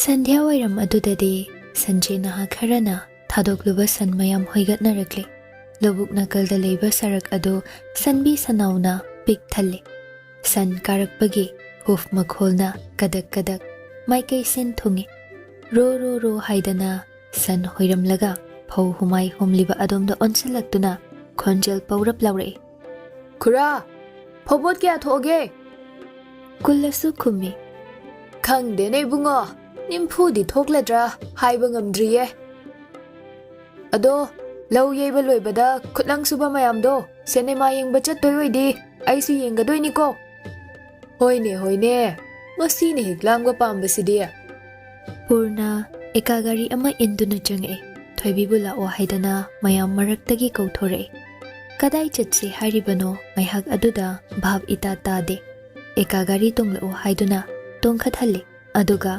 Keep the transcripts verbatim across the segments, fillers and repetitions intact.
ꯁꯟꯙ꯭ꯌꯥ ꯋꯥꯏꯔꯝ ꯑꯗꯨꯗꯗꯤ ꯁꯟꯖꯦ ꯅꯍꯥ ꯈꯔꯅ ꯊꯥꯗꯣꯛꯂꯨꯕ ꯁꯟ ꯃꯌꯥꯝ ꯍꯣꯏꯒꯠꯅꯔꯛꯂꯦ꯫ ꯂꯧꯕꯨꯛ ꯅꯥꯀꯜꯗ ꯂꯩꯕ ꯁꯔꯛ ꯑꯗꯨ ꯁꯟꯕꯤ ꯁꯟꯅꯥꯎꯅ ꯄꯤꯛ ꯊꯜꯂꯦ꯫ ꯁꯟ ꯀꯥꯔꯛꯄꯒꯤ ꯍꯨꯐ ꯃꯈꯣꯜꯅ ꯀꯗꯛ ꯀꯗꯛ ꯃꯥꯏꯀꯩ ꯁꯤꯟ ꯊꯨꯡꯉꯤ꯫ ꯔꯣ ꯔꯣ ꯔꯣ ꯍꯥꯏꯗꯅ ꯁꯟ ꯍꯣꯏꯔꯝꯂꯒ ꯐꯧ ꯍꯨꯃꯥꯏ ꯍꯨꯝꯂꯤꯕ ꯑꯗꯣꯝꯗ ꯑꯣꯟꯁꯤꯜꯂꯛꯇꯨꯅ ꯈꯣꯟꯖꯦꯜ ꯄꯧꯔꯞ ꯂꯥꯎꯔꯛꯏ꯫ "ꯈꯨꯔꯥ, ꯐꯧꯕꯣꯠ ꯀꯌꯥ ꯊꯣꯛꯑꯒꯦ?" ꯀꯨꯜꯂꯁꯨ ꯈꯨꯝꯃꯤ꯫ "ꯈꯪꯗꯦꯅꯦ ꯏꯕꯨꯡꯉꯣ, ꯅꯤꯝꯐꯨꯗꯤ ꯊꯣꯛꯂꯗ꯭ꯔꯥ ꯍꯥꯏꯕ ꯉꯝꯗ꯭ꯔꯤꯌꯦ꯫ ꯑꯗꯣ, ꯂꯧ ꯌꯩꯕ ꯂꯣꯏꯕꯗ ꯈꯨꯠꯂꯪ ꯁꯨꯕ ꯃꯌꯥꯝꯗꯣ ꯁꯤꯅꯦꯃꯥ ꯌꯦꯡꯕ ꯆꯠꯇꯣꯏ ꯑꯣꯏꯗꯤ ꯑꯩꯁꯨ ꯌꯦꯡꯒꯗꯣꯏꯅꯤꯀꯣ꯫" "ꯍꯣꯏꯅꯦ, ꯍꯣꯏꯅꯦ, ꯃꯁꯤꯅ ꯍꯦꯛ ꯂꯥꯡꯕ ꯄꯥꯝꯕꯁꯤꯗꯤ꯫" ꯄꯨꯔꯅ ꯑꯦꯀꯥ ꯒꯥꯔꯤ ꯑꯃ ꯏꯟꯗꯨꯅ ꯆꯪꯉꯛꯑꯦ꯫ ꯊꯣꯏꯕꯤꯕꯨ ꯂꯥꯛꯑꯣ ꯍꯥꯏꯗꯅ ꯃꯌꯥꯝ ꯃꯔꯛꯇꯒꯤ ꯀꯧꯊꯣꯔꯛꯑꯦ꯫ ꯀꯗꯥꯏ ꯆꯠꯁꯤ ꯍꯥꯏꯔꯤꯕꯅꯣ ꯉꯥꯏꯍꯥꯛ ꯑꯗꯨꯗ ꯚꯥꯞ ꯏꯇꯥ ꯇꯥꯗꯦ꯫ ꯑꯦꯀꯥ ꯒꯥꯔꯤ ꯇꯣꯡꯂꯛꯎ ꯍꯥꯏꯗꯨꯅ ꯇꯣꯡꯈꯠꯍꯜꯂꯤ꯫ ꯑꯗꯨꯒ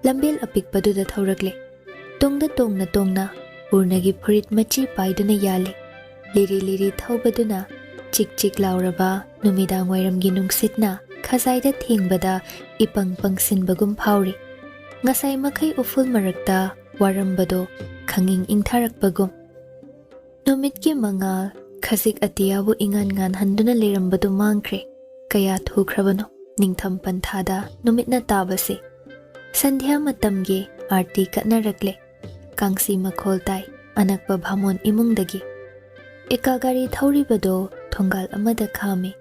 ꯂꯝꯕꯦꯜ ꯑꯄꯤꯛꯄꯗꯨꯗ ꯊꯧꯔꯛꯂꯦ꯫ ꯇꯨꯡꯗ ꯇꯣꯡꯅ ꯇꯣꯡꯅ ꯄꯨꯔꯅꯒꯤ ꯐꯨꯔꯤꯠ ꯃꯆꯤ ꯄꯥꯏꯗꯨꯅ ꯌꯥꯜꯂꯤ꯫ ꯂꯤꯔꯤ ꯂꯤꯔꯤ ꯊꯧꯕꯗꯨꯅ ꯆꯤꯛ ꯆꯤꯛ ꯂꯥꯎꯔꯕ ꯅꯨꯃꯤꯗꯥꯡ ꯋꯥꯏꯔꯝꯒꯤ ꯅꯨꯡꯁꯤꯠꯅ ꯈꯖꯥꯏꯗ ꯊꯦꯡꯕꯗ ꯏꯄꯪ ꯄꯪꯁꯤꯟꯕꯒꯨꯝ ꯐꯥꯎꯔꯤ꯫ ꯉꯁꯥꯏ ꯃꯈꯩ ꯎꯐꯨꯜ ꯃꯔꯛꯇ ꯋꯥꯔꯝꯕꯗꯣ ꯈꯪꯏꯪ ꯏꯪꯊꯔꯛꯄꯒꯨꯝ꯫ ꯅꯨꯃꯤꯠꯀꯤ ꯃꯉꯥꯜ ꯈꯖꯤꯛ ꯑꯇꯤꯌꯥꯕꯨ ꯏꯉꯥꯟ ꯉꯥꯟꯍꯟꯗꯨꯅ ꯂꯩꯔꯝꯕꯗꯨ ꯃꯥꯡꯈ꯭ꯔꯦ꯫ ꯀꯌꯥ ꯊꯨꯈ꯭ꯔꯕꯅꯣ ꯅꯤꯡꯊꯝ ꯄꯟꯊꯥꯗ ꯅꯨꯃꯤꯠꯅ ꯇꯥꯕꯁꯦ꯫ ꯁꯟꯙ꯭ꯌꯥ ꯃꯇꯝꯒꯤ ꯑꯥꯔꯇꯤ ꯀꯠꯅꯔꯛꯂꯦ꯫ ꯀꯥꯡꯁꯤ ꯃꯈꯣꯜ ꯇꯥꯏ ꯑꯅꯛꯄ ꯚꯥꯃꯣꯟ ꯏꯃꯨꯡꯗꯒꯤ꯫ ꯑꯦꯀꯥ ꯒꯥꯔꯤ ꯊꯧꯔꯤꯕꯗꯣ ꯊꯣꯡꯒꯥꯜ ꯑꯃꯗ ꯈꯥꯝꯃꯤ꯫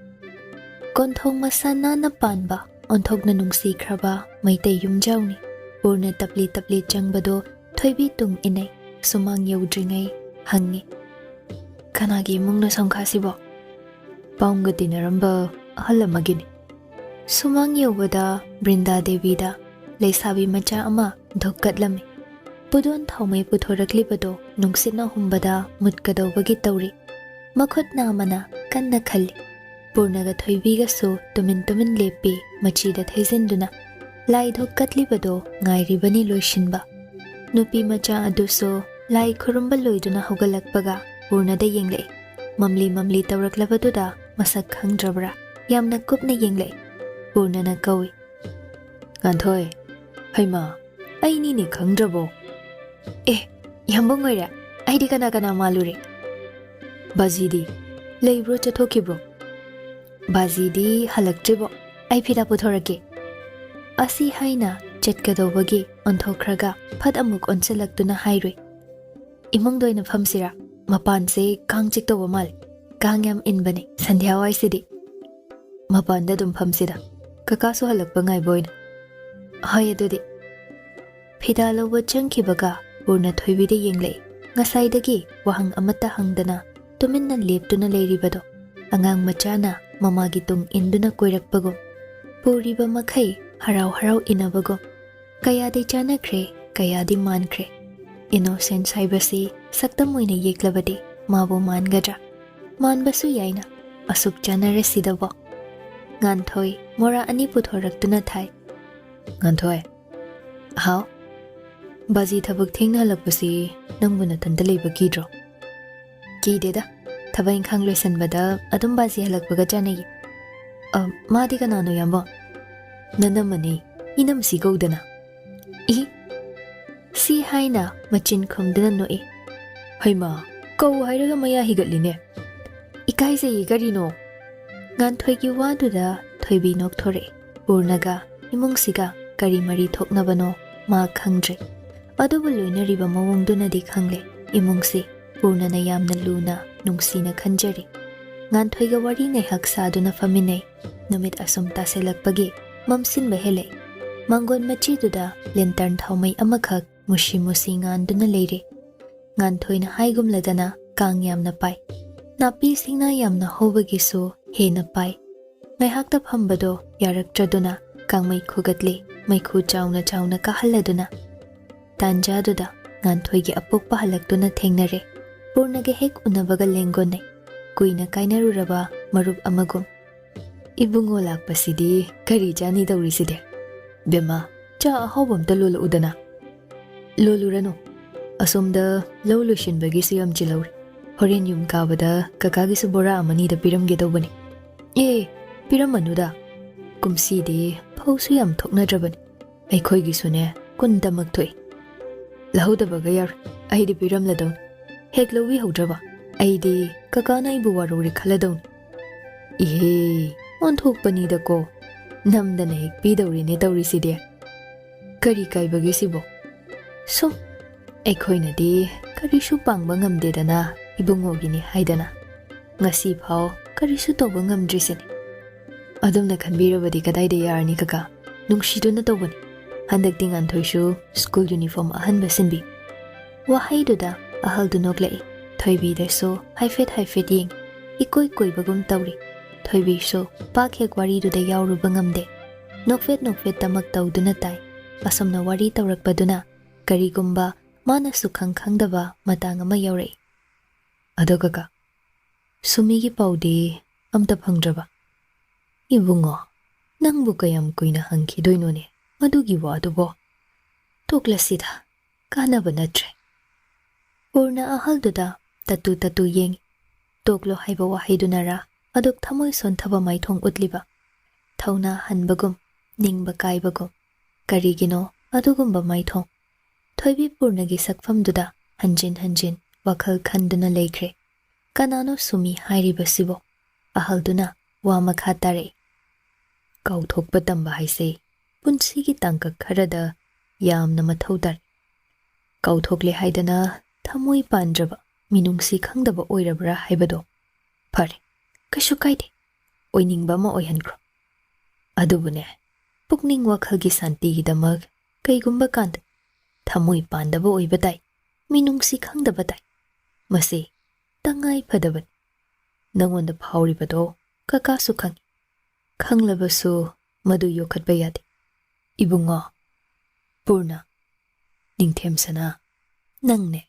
ꯀꯣꯟꯊꯣꯡ ꯃꯁꯥ ꯅꯥꯟꯅ ꯄꯥꯟꯕ ꯑꯣꯟꯊꯣꯛꯅ ꯅꯨꯡꯁꯤꯈ꯭ꯔꯕ ꯃꯩꯇꯩ ꯌꯨꯝꯖꯥꯎꯅꯤ꯫ ꯄꯨꯔꯅ ꯇꯞꯂꯤ ꯇꯞꯂꯤ ꯆꯪꯕꯗꯣ ꯊꯣꯏꯕꯤ ꯇꯨꯡ ꯏꯟꯅꯩ꯫ ꯁꯨꯃꯥꯡ ꯌꯧꯗ꯭ꯔꯤꯉꯩ ꯍꯪꯉꯤ꯫ "ꯀꯅꯥꯒꯤ ꯏꯃꯨꯡꯅꯣ ꯁꯝꯈꯥꯁꯤꯕꯣ?" "ꯄꯥꯎꯝꯒ ꯇꯤꯟꯅꯔꯝꯕ ꯑꯍꯜ ꯑꯃꯒꯤꯅꯤ꯫" ꯁꯨꯃꯥꯡ ꯌꯧꯕꯗ ꯕ꯭ꯔꯤꯟꯗꯥ ꯗꯦꯕꯤꯗ ꯂꯩꯁꯥꯕꯤ ꯃꯆꯥ ꯑꯃ ꯙꯨꯛ ꯀꯠꯂꯝꯃꯤ꯫ ꯄꯨꯗꯣꯟ ꯊꯥꯎꯃꯩ ꯄꯨꯊꯣꯔꯛꯂꯤꯕꯗꯣ ꯅꯨꯡꯁꯤꯠꯅ ꯍꯨꯝꯕꯗ ꯃꯨꯠꯀꯗꯧꯕꯒꯤ ꯇꯧꯔꯤ꯫ ꯃꯈꯨꯠ ꯅꯥꯝꯃꯅ ꯀꯟꯅ ꯈꯜꯂꯤ꯫ ꯄꯨꯔꯅꯒ ꯊꯣꯏꯕꯤꯒꯁꯨ ꯇꯨꯃꯤꯟ ꯇꯨꯃꯤꯟ ꯂꯦꯞꯄꯤ, ꯃꯆꯤꯗ ꯊꯩꯖꯤꯟꯗꯨꯅ꯫ ꯂꯥꯏ ꯙꯨꯛ ꯀꯠꯂꯤꯕꯗꯣ ꯉꯥꯏꯔꯤꯕꯅꯤ ꯂꯣꯏꯁꯤꯟꯕ꯫ ꯅꯨꯄꯤ ꯃꯆꯥ ꯑꯗꯨꯁꯨ ꯂꯥꯏ ꯈꯨꯔꯨꯝꯕ ꯂꯣꯏꯗꯨꯅ ꯍꯧꯒꯠꯂꯛꯄꯒ ꯄꯨꯔꯅꯗ ꯌꯦꯡꯂꯛꯏ꯫ ꯃꯝꯂꯤ ꯃꯝꯂꯤ ꯇꯧꯔꯛꯂꯕꯗꯨꯗ ꯃꯁꯛ ꯈꯪꯗ꯭ꯔꯕ꯭ꯔꯥ? ꯌꯥꯝꯅ ꯀꯨꯞꯅ ꯌꯦꯡꯂꯛꯏ꯫ ꯄꯨꯔꯅꯅ ꯀꯧꯏ꯫ "ꯉꯥꯟꯊꯣꯏ, ꯍꯩꯃꯥ, ꯑꯩꯅꯤꯅꯦ ꯈꯪꯗ꯭ꯔꯕꯣ? ꯑꯦ, ꯌꯥꯝꯕꯨꯡ ꯑꯣꯏꯔꯦ꯫ ꯑꯩꯗꯤ ꯀꯅꯥ ꯀꯅꯥ ꯃꯥꯜꯂꯨꯔꯦ? ꯕꯥꯖꯤꯗꯤ ꯂꯩꯕ꯭ꯔꯣ, ꯆꯠꯊꯣꯛꯈꯤꯕ꯭ꯔꯣ? ꯕꯥꯖꯤꯗꯤ ꯍꯜꯂꯛꯇ꯭ꯔꯤꯕꯣ? ꯑꯩ ꯐꯤꯗꯥ ꯄꯨꯊꯣꯔꯛꯀꯦ꯫ ꯑꯁꯤ ꯍꯥꯏꯅ ꯆꯠꯀꯗꯧꯕꯒꯤ ꯑꯣꯟꯊꯣꯛꯈ꯭ꯔꯒ ꯐꯠ ꯑꯃꯨꯛ ꯑꯣꯟꯁꯤꯜꯂꯛꯇꯨꯅ ꯍꯥꯏꯔꯨꯏ, "ꯏꯃꯨꯡꯗ ꯑꯣꯏꯅ ꯐꯝꯁꯤꯔꯥ? ꯃꯄꯥꯟꯁꯦ ꯀꯥꯡ ꯆꯤꯛꯇꯧꯕ ꯃꯥꯜꯂꯤ꯫ ꯀꯥꯡ ꯌꯥꯝ ꯏꯟꯕꯅꯦ ꯁꯟꯙ꯭ꯌꯥꯋꯥꯏꯁꯤꯗꯤ꯫ ꯃꯄꯥꯟꯗ ꯑꯗꯨꯝ ꯐꯝꯁꯤꯗ, ꯀꯀꯥꯁꯨ ꯍꯜꯂꯛꯄ ꯉꯥꯏꯕ ꯑꯣꯏꯅ꯫" "ꯍꯣꯏ, ꯑꯗꯨꯗꯤ꯫" ꯐꯤꯗꯥ ꯂꯧꯕ ꯆꯪꯈꯤꯕꯒ ꯄꯨꯔꯅ ꯊꯣꯏꯕꯤꯗ ꯌꯦꯡꯂꯛꯏ꯫ ꯉꯁꯥꯏꯗꯒꯤ ꯋꯥꯍꯪ ꯑꯃꯠꯇ ꯍꯪꯗꯅ ꯇꯨꯃꯤꯟꯅ ꯂꯦꯞꯇꯨꯅ ꯂꯩꯔꯤꯕꯗꯣ ꯑꯉꯥꯡ ꯃꯆꯥꯅ ꯃꯃꯥꯒꯤ ꯇꯨꯡ ꯏꯟꯗꯨꯅ ꯀꯣꯏꯔꯛꯄꯒꯨꯝ, ꯄꯨꯔꯤꯕ ꯃꯈꯩ ꯍꯔꯥꯎ ꯍꯔꯥꯎ ꯏꯟꯅꯕꯒꯨꯝ꯫ ꯀꯌꯥꯗꯤ ꯆꯥꯟꯅꯈ꯭ꯔꯦ, ꯀꯌꯥꯗꯤ ꯃꯥꯟꯈ꯭ꯔꯦ꯫ Innocence ꯍꯥꯏꯕꯁꯤ ꯁꯛꯇꯝ ꯑꯣꯏꯅ ꯌꯦꯛꯂꯕꯗꯤ ꯃꯥꯕꯨ ꯃꯥꯟꯒꯗ꯭ꯔꯥ? ꯃꯥꯟꯕꯁꯨ ꯌꯥꯏꯅ, ꯑꯁꯨꯛ ꯆꯥꯟꯅꯔꯁꯤꯗꯕꯣ꯫ ꯉꯥꯟꯊꯣꯏ ꯃꯣꯔꯥ ꯑꯅꯤ ꯄꯨꯊꯣꯔꯛꯇꯨꯅ ꯊꯥꯏ꯫ "ꯉꯥꯟꯊꯣꯏ꯫" "ꯍꯥꯎ?" "ꯕꯥꯖꯤ ꯊꯕꯛ ꯊꯦꯡꯅ ꯍꯜꯂꯛꯄꯁꯤ ꯅꯪꯕꯨ ꯅꯊꯟꯇ ꯂꯩꯕ ꯀꯤꯗ꯭ꯔꯣ?" "ꯀꯤꯗꯦꯗ, ꯊꯕꯛ ꯏꯪꯈꯥꯡ ꯂꯣꯏꯁꯟꯕꯗ ꯑꯗꯨꯝ ꯕꯥꯖꯤ ꯍꯜꯂꯛꯄꯒ ꯆꯥꯟꯅꯩꯌꯦ꯫ ꯑ, ꯃꯥꯗꯤ ꯀꯅꯥꯅꯣ, ꯏꯌꯥꯝꯕ?" "ꯅꯅꯝꯃꯅꯤ, ꯏꯅꯝꯁꯤ ꯀꯧꯗꯅ꯫" "ꯏ?" ꯁꯤ ꯍꯥꯏꯅ ꯃꯆꯤꯟ ꯈꯨꯝꯗꯨꯅ ꯅꯣꯛꯏ꯫ "ꯍꯩꯃꯥ, ꯀꯧ ꯍꯥꯏꯔꯒ ꯃꯌꯥ ꯍꯤꯒꯠꯂꯤꯅꯦ꯫ ꯏꯀꯥꯏꯖꯩꯌꯦ ꯀꯔꯤꯅꯣ?" ꯉꯥꯟꯊꯣꯏꯒꯤ ꯋꯥꯗꯨꯗ ꯊꯣꯏꯕꯤ ꯅꯣꯛꯊꯣꯔꯛꯏ꯫ ꯄꯨꯔꯅꯒ ꯏꯃꯨꯡꯁꯤꯒ ꯀꯔꯤ ꯃꯔꯤ ꯊꯣꯛꯅꯕꯅꯣ ꯃꯥ ꯈꯪꯗ꯭ꯔꯦ꯫ ꯑꯗꯨꯕꯨ ꯂꯣꯏꯅꯔꯤꯕ ꯃꯑꯣꯡꯗꯨꯅꯗꯤ ꯈꯪꯂꯦ, ꯏꯃꯨꯡꯁꯤ ꯄꯨꯔꯅꯅ ꯌꯥꯝꯅ ꯂꯨꯅ, ꯅꯨꯡꯁꯤꯅ ꯈꯟꯖꯔꯤ꯫ ꯉꯥꯟꯊꯣꯏꯒ ꯋꯥꯔꯤ ꯉꯥꯏꯍꯥꯛ ꯁꯥꯗꯨꯅ ꯐꯝꯃꯤꯟꯅꯩ꯫ ꯅꯨꯃꯤꯠ ꯑꯁꯨꯝ ꯇꯥꯁꯤꯜꯂꯛꯄꯒꯤ ꯃꯝꯁꯤꯟꯕ ꯍꯦꯜꯂꯛꯏ꯫ ꯃꯥꯡꯒꯣꯟ ꯃꯆꯤꯗꯨꯗ ꯂꯦꯟꯇꯔꯟ ꯊꯥꯎꯃꯩ ꯑꯃꯈꯛ ꯃꯨꯁꯤ ꯃꯨꯁꯤ ꯉꯥꯟꯗꯨꯅ ꯂꯩꯔꯤ꯫ ꯉꯥꯟꯊꯣꯏꯅ ꯍꯥꯏꯒꯨꯝꯂꯗꯅ ꯀꯥꯡ ꯌꯥꯝꯅ ꯄꯥꯏ꯫ ꯅꯥꯄꯤ ꯁꯤꯡꯅꯥ ꯌꯥꯝꯅ ꯍꯧꯕꯒꯤꯁꯨ ꯍꯦꯟꯅ ꯄꯥꯏ꯫ ꯉꯥꯏꯍꯥꯛꯇ ꯐꯝꯕꯗꯣ ꯌꯥꯔꯛꯇ꯭ꯔꯗꯨꯅ ꯀꯥꯡꯃꯩ ꯈꯨꯒꯠꯂꯤ, ꯃꯩꯈꯨ ꯆꯥꯎꯅ ꯆꯥꯎꯅ ꯀꯥꯍꯜꯂꯗꯨꯅ꯫ ꯇꯥꯟꯖꯥꯗꯨꯗ ꯉꯥꯟꯊꯣꯏꯒꯤ ꯑꯄꯣꯛꯄ ꯍꯜꯂꯛꯇꯨꯅ ꯊꯦꯡꯅꯔꯦ꯫ ꯄꯨꯔꯅꯒ ꯍꯦꯛ ꯎꯅꯕꯒ ꯂꯦꯡꯒꯣꯟꯅꯩ꯫ ꯀꯨꯏꯅ ꯀꯥꯏꯅꯔꯨꯔꯕ ꯃꯔꯨꯞ ꯑꯃꯒꯨꯝ꯫ "ꯏꯕꯨꯡꯉꯣ ꯂꯥꯛꯄꯁꯤꯗꯤ ꯀꯔꯤ ꯆꯥꯅꯤ ꯇꯧꯔꯤꯁꯤꯗꯤ? ꯕꯦꯝꯃ, ꯆꯥ ꯑꯍꯥꯎꯕ ꯑꯝꯇ ꯂꯣꯜꯂꯛꯎꯗꯅ꯫" "ꯂꯣꯜꯂꯨꯔꯅꯨ꯫ ꯑꯁꯣꯝꯗ ꯂꯧ ꯂꯣꯏꯁꯤꯟꯕꯒꯤꯁꯨ ꯌꯥꯝ ꯆꯤꯜꯍꯧꯔꯤ꯫ ꯍꯣꯔꯦꯟ ꯌꯨꯝ ꯀꯥꯕꯗ ꯀꯀꯥꯒꯤꯁꯨ ꯕꯣꯔꯥ ꯑꯃꯅꯤꯗ ꯄꯤꯔꯝꯒꯦ ꯇꯧꯕꯅꯤ꯫" "ꯑꯦ, ꯄꯤꯔꯝꯃꯅꯨꯗ꯫ ꯀꯨꯝꯁꯤꯗꯤ ꯐꯧꯁꯨ ꯌꯥꯝ ꯊꯣꯛꯅꯗ꯭ꯔꯕꯅꯤ꯫ ꯑꯩꯈꯣꯏꯒꯤꯁꯨꯅꯦ, ꯀꯨꯟꯇꯃꯛ ꯊꯣꯛꯏ꯫ ꯂꯧꯍꯧꯗꯕꯒ ꯌꯥꯔꯣꯏ, ꯑꯩꯗꯤ ꯄꯤꯔꯝꯂꯗꯧꯅꯤ꯫ ꯍꯦꯛ ꯂꯧꯕꯤꯍꯧꯗ꯭ꯔꯕ ꯑꯩꯗꯤ ꯀꯀꯥꯅ ꯑꯩꯕꯨ ꯋꯥꯔꯧꯔꯦ ꯈꯜꯂꯗꯧꯅꯤ꯫ ꯏꯍꯦ, ꯑꯣꯟꯊꯣꯛꯄꯅꯤꯗꯀꯣ꯫ ꯅꯝꯗꯅ ꯍꯦꯛ ꯄꯤꯗꯧꯔꯤꯅꯦ ꯇꯧꯔꯤꯁꯤꯗꯤ꯫ ꯀꯔꯤ ꯀꯥꯏꯕꯒꯦ ꯁꯤꯕꯣ? ꯁꯨꯝ ꯑꯩꯈꯣꯏꯅꯗꯤ ꯀꯔꯤꯁꯨ ꯄꯥꯡꯕ ꯉꯝꯗꯦꯗꯅ, ꯏꯕꯨꯡꯉꯣꯒꯤꯅꯤ ꯍꯥꯏꯗꯅ꯫ ꯉꯁꯤ ꯐꯥꯎ ꯀꯔꯤꯁꯨ ꯇꯧꯕ ꯉꯝꯗ꯭ꯔꯤꯁꯤꯅꯤ꯫ ꯑꯗꯨꯝꯅ ꯈꯟꯕꯤꯔꯕꯗꯤ ꯀꯗꯥꯏꯗ ꯌꯥꯔꯅꯤ ꯀꯀꯥ? ꯅꯨꯡꯁꯤꯗꯨꯅ ꯇꯧꯕꯅꯤ꯫ ꯍꯟꯗꯛꯇꯤ ꯉꯥꯟꯊꯣꯏꯁꯨ ꯁ꯭ꯀꯨꯜ ꯌꯨꯅꯤꯐꯣꯔꯝ ꯑꯍꯟꯕ ꯁꯤꯟꯕꯤ꯫ ꯋꯥꯍꯩꯗꯨꯗ ꯑꯍꯜꯗꯨ ꯅꯣꯛꯂꯛꯏ꯫ ꯊꯣꯏꯕꯤꯗꯁꯨ ꯍꯥꯏꯐꯦꯠ ꯍꯥꯏꯐꯦꯠ ꯌꯦꯡꯏ꯫ ꯏꯀꯣꯏ ꯀꯣꯏꯕꯒꯨꯝ ꯇꯧꯔꯤ꯫ ꯊꯣꯏꯕꯤꯁꯨ ꯄꯥꯛ ꯍꯦꯛ ꯋꯥꯔꯤꯗꯨꯗ ꯌꯥꯎꯔꯨꯕ ꯉꯝꯗꯦ꯫ ꯅꯣꯛꯐꯦꯠ ꯅꯣꯛꯐꯦꯠꯇꯃꯛ ꯇꯧꯗꯨꯅ ꯇꯥꯏ꯫ ꯑꯁꯨꯝꯅ ꯋꯥꯔꯤ ꯇꯧꯔꯛꯄꯗꯨꯅ ꯀꯔꯤꯒꯨꯝꯕ ꯃꯥꯅꯁꯨ ꯈꯪ ꯈꯪꯗꯕ ꯃꯇꯥꯡ ꯑꯃ ꯌꯧꯔꯛꯏ꯫ "ꯑꯗꯣ ꯀꯀꯥ, ꯁꯨꯃꯤꯒꯤ ꯄꯥꯎꯗꯤ ꯑꯝꯇ ꯐꯪꯗ꯭ꯔꯕ?" "ꯏꯕꯨꯡꯉꯣ, ꯅꯪꯕꯨ ꯀꯌꯥꯝ ꯀꯨꯏꯅ ꯍꯪꯈꯤꯗꯣꯏꯅꯣꯅꯦ ꯃꯗꯨꯒꯤ ꯋꯥꯗꯨꯕꯣ? ꯇꯣꯛꯂꯁꯤꯗ, ꯀꯥꯟꯅꯕ ꯅꯠꯇ꯭ꯔꯦ꯫" ꯄꯨꯔꯅ ꯑꯍꯜꯗꯨꯗ ꯇꯠꯇꯨ ꯇꯠꯇꯨ ꯌꯦꯡꯏ꯫ ꯇꯣꯛꯂꯣ ꯍꯥꯏꯕ ꯋꯥꯍꯩꯗꯨꯅꯔꯥ, ꯑꯗꯨꯛ ꯊꯃꯣꯏ ꯁꯣꯟꯊꯕ ꯃꯥꯏꯊꯣꯡ ꯎꯠꯂꯤꯕ? ꯊꯧꯅꯥ ꯍꯟꯕꯒꯨꯝ, ꯅꯤꯡꯕ ꯀꯥꯏꯕꯒꯨꯝ꯫ ꯀꯔꯤꯒꯤꯅꯣ ꯑꯗꯨꯒꯨꯝꯕ ꯃꯥꯏꯊꯣꯡ? ꯊꯣꯏꯕꯤ ꯄꯨꯔꯅꯒꯤ ꯁꯛꯐꯝꯗꯨꯗ ꯍꯟꯖꯤꯟ ꯍꯟꯖꯤꯟ ꯋꯥꯈꯜ ꯈꯟꯗꯨꯅ ꯂꯩꯈ꯭ꯔꯦ꯫ ꯀꯅꯥꯅꯣ ꯁꯨꯃꯤ ꯍꯥꯏꯔꯤꯕꯁꯤꯕꯣ? ꯑꯍꯜꯗꯨꯅ ꯋꯥ ꯃꯈꯥ ꯇꯥꯔꯛꯏ꯫ "ꯀꯥꯎꯊꯣꯛꯄ ꯇꯝꯕ ꯍꯥꯏꯁꯦ ꯄꯨꯟꯁꯤꯒꯤ ꯇꯥꯡꯀꯛ ꯈꯔꯗ ꯌꯥꯝꯅ ꯃꯊꯧ ꯇꯥꯏ꯫ ꯀꯥꯎꯊꯣꯛꯂꯦ ꯍꯥꯏꯗꯅ ꯊꯃꯣꯏ ꯄꯥꯟꯗ꯭ꯔꯕ, ꯃꯤꯅꯨꯡꯁꯤ ꯈꯪꯗꯕ ꯑꯣꯏꯔꯕ꯭ꯔꯥ ꯍꯥꯏꯕꯗꯣ? ꯐꯔꯦ, ꯀꯩꯁꯨ ꯀꯥꯏꯗꯦ, ꯑꯣꯏꯅꯤꯡꯕ ꯑꯃ ꯑꯣꯏꯍꯟꯈ꯭ꯔꯣ꯫ ꯑꯗꯨꯕꯨꯅꯦ, ꯄꯨꯛꯅꯤꯡ ꯋꯥꯈꯜꯒꯤ ꯁꯥꯟꯇꯤꯒꯤꯗꯃꯛ ꯀꯩꯒꯨꯝꯕ ꯀꯥꯟꯗ ꯊꯃꯣꯏ ꯄꯥꯟꯗꯕ ꯑꯣꯏꯕ ꯇꯥꯏ, ꯃꯤꯅꯨꯡꯁꯤ ꯈꯪꯗꯕ ꯇꯥꯏ꯫ ꯃꯁꯤ ꯇꯉꯥꯏ ꯐꯗꯕꯅꯤ꯫ ꯅꯉꯣꯟꯗ ꯐꯥꯎꯔꯤꯕꯗꯣ ꯀꯀꯥꯁꯨ ꯈꯪꯏ꯫ ꯈꯪꯂꯕꯁꯨ ꯃꯗꯨ ꯌꯣꯛꯈꯠꯄ ꯌꯥꯗꯦ꯫ ꯏꯕꯨꯡꯉꯣ, ꯄꯨꯔꯅ, ꯅꯤꯡꯊꯦꯝꯁꯅꯥ, ꯅꯪꯅꯦ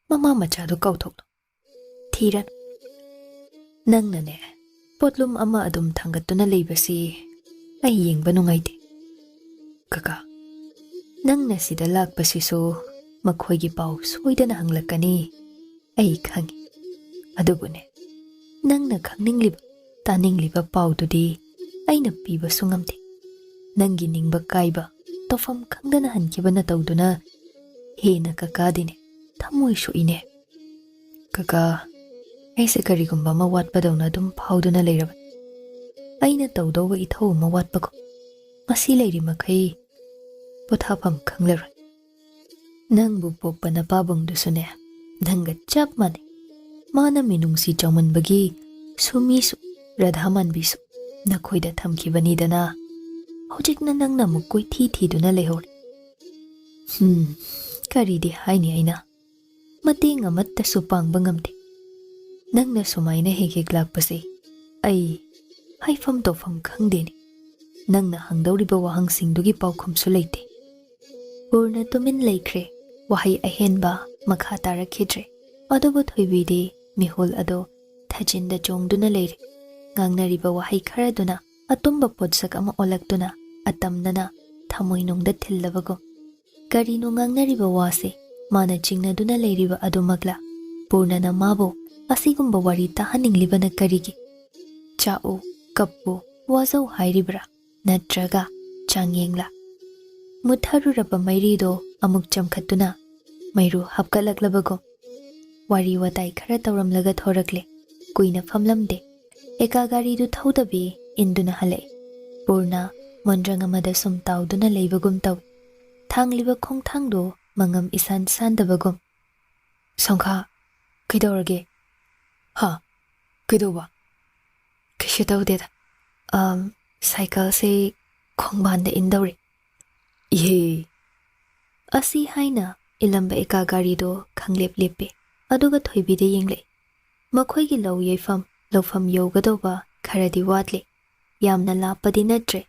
ꯃꯃꯥ ꯃꯆꯥꯗꯣ ꯀꯥꯎꯊꯣꯛꯂꯣ꯫ ꯊꯤꯔꯅꯨ꯫ ꯅꯪꯅꯅꯦ ꯄꯣꯠꯂꯨꯝ ꯑꯃ ꯑꯗꯨꯝ ꯊꯥꯡꯒꯠꯇꯨꯅ ꯂꯩꯕꯁꯤ ꯑꯩ ꯌꯦꯡꯕ ꯅꯨꯡꯉꯥꯏꯇꯦ꯫ ꯀꯀꯥ, ꯅꯪꯅ ꯁꯤꯗ ꯂꯥꯛꯄꯁꯤꯁꯨ ꯃꯈꯣꯏꯒꯤ ꯄꯥꯎ ꯁꯣꯏꯗꯅ ꯍꯪꯂꯛꯀꯅꯤ, ꯑꯩ ꯈꯪꯏ꯫ ꯑꯗꯨꯕꯨꯅꯦ, ꯅꯪꯅ ꯈꯪꯅꯤꯡꯂꯤꯕ, ꯇꯥꯅꯤꯡꯂꯤꯕ ꯄꯥꯎꯗꯨꯗꯤ ꯑꯩꯅ ꯄꯤꯕꯁꯨ ꯉꯝꯗꯦ꯫ ꯅꯪꯒꯤ ꯅꯤꯡꯕ ꯀꯥꯏꯕ, ꯇꯧꯐꯝ ꯈꯪꯗꯅ ꯍꯟꯈꯤꯕ ꯅꯇꯧꯗꯨꯅ ꯍꯦꯟꯅ ꯀꯀꯥꯗꯤꯅꯦ ꯊꯃꯣꯏ ꯁꯣꯛꯏꯅꯦ꯫ "ꯀꯀꯥ, ꯑꯩꯁꯦ ꯀꯔꯤꯒꯨꯝꯕ ꯑꯃ ꯋꯥꯠꯄꯗꯧꯅ ꯑꯗꯨꯝ ꯐꯥꯎꯗꯨꯅ ꯂꯩꯔꯕꯅꯤ꯫ ꯑꯩꯅ ꯇꯧꯗꯧꯕ ꯏꯊꯧ ꯑꯃ ꯋꯥꯠꯄꯒꯨꯝ꯫ ꯃꯁꯤ ꯂꯩꯔꯤ ꯃꯈꯩ ꯄꯣꯊꯥꯐꯝ ꯈꯪꯂꯔꯣꯏ꯫ ꯅꯪꯕꯨ ꯄꯣꯛꯄ ꯅꯄꯥꯕꯨꯡꯗꯨꯁꯨꯅꯦ, ꯅꯪꯒ ꯆꯞ ꯃꯥꯟꯅꯩ꯫ ꯃꯥꯅ ꯃꯤꯅꯨꯡꯁꯤ ꯆꯥꯎꯃꯟꯕꯒꯤ ꯁꯨꯃꯤꯁꯨ, ꯔꯥꯙꯥ ꯃꯥꯟꯕꯤꯁꯨ ꯅꯈꯣꯏꯗ ꯊꯝꯈꯤꯕꯅꯤꯗꯅ꯫ ꯍꯧꯖꯤꯛꯅ ꯅꯪꯅ ꯑꯃꯨꯛ ꯀꯣꯏꯊꯤ ꯊꯤꯗꯨꯅ ꯂꯩꯍꯧꯔꯦ꯫ ꯍꯝ, ꯀꯔꯤꯗꯤ ꯍꯥꯏꯅꯤ ꯑꯩꯅ? ꯃꯇꯦꯡ ꯑꯃꯠꯇꯁꯨ ꯄꯥꯡꯕ ꯉꯝꯗꯦ꯫ ꯅꯪꯅ ꯁꯨꯃꯥꯏꯅ ꯍꯦꯛ ꯍꯦꯛ ꯂꯥꯛꯄꯁꯦ ꯑꯩ ꯍꯥꯏꯐꯝ ꯇꯧꯐꯝ ꯈꯪꯗꯦꯅꯦ꯫ ꯅꯪꯅ ꯍꯪꯗꯧꯔꯤꯕ ꯋꯥꯍꯪꯁꯤꯡꯗꯨꯒꯤ ꯄꯥꯎꯈꯨꯝꯁꯨ ꯂꯩꯇꯦ꯫" ꯄꯨꯔꯅ ꯇꯨꯃꯤꯟ ꯂꯩꯈ꯭ꯔꯦ꯫ ꯋꯥꯍꯩ ꯑꯍꯦꯟꯕ ꯃꯈꯥ ꯇꯥꯔꯛꯈꯤꯗ꯭ꯔꯦ꯫ ꯑꯗꯨꯕꯨ ꯊꯣꯏꯕꯤꯗꯤ ꯃꯤꯍꯨꯜ ꯑꯗꯣ ꯊꯥꯖꯤꯟꯗ ꯆꯣꯡꯗꯨꯅ ꯂꯩꯔꯦ꯫ ꯉꯥꯡꯅꯔꯤꯕ ꯋꯥꯍꯩ ꯈꯔꯗꯨꯅ ꯑꯇꯨꯝꯕ ꯄꯣꯠꯁꯛ ꯑꯃ ꯑꯣꯜꯂꯛꯇꯨꯅ ꯑꯇꯝꯅꯅ ꯊꯃꯣꯏꯅꯨꯡꯗ ꯊꯤꯜꯂꯕꯒꯨꯝ꯫ ꯀꯔꯤꯅꯣ ꯉꯥꯡꯅꯔꯤꯕ ꯋꯥꯁꯦ? ꯃꯥꯅ ꯆꯤꯡꯅꯗꯨꯅ ꯂꯩꯔꯤꯕ ꯑꯗꯨꯃꯛꯂꯥ? ꯄꯨꯔꯅꯅ ꯃꯥꯕꯨ ꯑꯁꯤꯒꯨꯝꯕ ꯋꯥꯔꯤ ꯇꯥꯍꯟꯅꯤꯡꯂꯤꯕꯅ ꯀꯔꯤꯒꯤ? ꯆꯥꯛꯎ, ꯀꯞꯄꯨ, ꯋꯥꯖꯧ ꯍꯥꯏꯔꯤꯕ꯭ꯔꯥ? ꯅꯠꯇ꯭ꯔꯒ ꯆꯥꯡꯌꯦꯡꯂꯥ? ꯃꯨꯠꯊꯔꯨꯔꯕ ꯃꯩꯔꯤꯗꯣ ꯑꯃꯨꯛ ꯆꯝꯈꯠꯇꯨꯅ ꯃꯩꯔꯨ ꯍꯥꯞꯀꯠꯂꯛꯂꯕꯒꯨꯝ꯫ ꯋꯥꯔꯤ ꯋꯥꯇꯥꯏ ꯈꯔ ꯇꯧꯔꯝꯂꯒ ꯊꯣꯔꯛꯂꯦ꯫ ꯀꯨꯏꯅ ꯐꯝꯂꯝꯗꯦ꯫ ꯑꯦꯀꯥ ꯒꯥꯔꯤꯗꯨ ꯊꯧꯗꯕꯤ ꯏꯟꯗꯨꯅ ꯍꯜꯂꯛꯏ꯫ ꯄꯨꯔꯅ ꯃꯣꯟꯗ꯭ꯔꯪ ꯑꯃꯗ ꯁꯨꯝ ꯇꯥꯎꯗꯨꯅ ꯂꯩꯕꯒꯨꯝ ꯇꯧꯏ꯫ ꯊꯥꯡꯂꯤꯕ ꯈꯣꯡꯊꯥꯡꯗꯨ ꯃꯉꯝ ꯏꯁꯥꯟ ꯁꯥꯟꯗꯕꯒꯨꯝ꯫ "ꯁꯣꯡꯈꯥ, ꯀꯩꯗꯧꯔꯒꯦ?" "ꯍꯥ? ꯀꯩꯗꯧꯕ?" "ꯀꯩꯁꯨ ꯇꯧꯗꯦꯗ꯫ ꯑꯝ, ꯁꯥꯏꯀꯜꯁꯦ ꯈꯣꯡꯕꯥꯟꯗ ꯏꯟꯗꯧꯔꯦ꯫" "ꯏꯍꯦ!" ꯑꯁꯤ ꯍꯥꯏꯅ ꯏꯂꯝꯕ ꯑꯦꯀꯥ ꯒꯥꯔꯤꯗꯣ ꯈꯪꯂꯦꯞ ꯂꯦꯞꯄꯦ꯫ ꯑꯗꯨꯒ ꯊꯣꯏꯕꯤꯗ ꯌꯦꯡꯂꯛꯏ꯫ ꯃꯈꯣꯏꯒꯤ ꯂꯧ ꯌꯩꯐꯝ, ꯂꯧꯐꯝ ꯌꯧꯒꯗꯧꯕ ꯈꯔꯗꯤ ꯋꯥꯠꯂꯤ꯫ ꯌꯥꯝꯅ ꯂꯥꯞꯄꯗꯤ ꯅꯠꯇ꯭ꯔꯦ꯫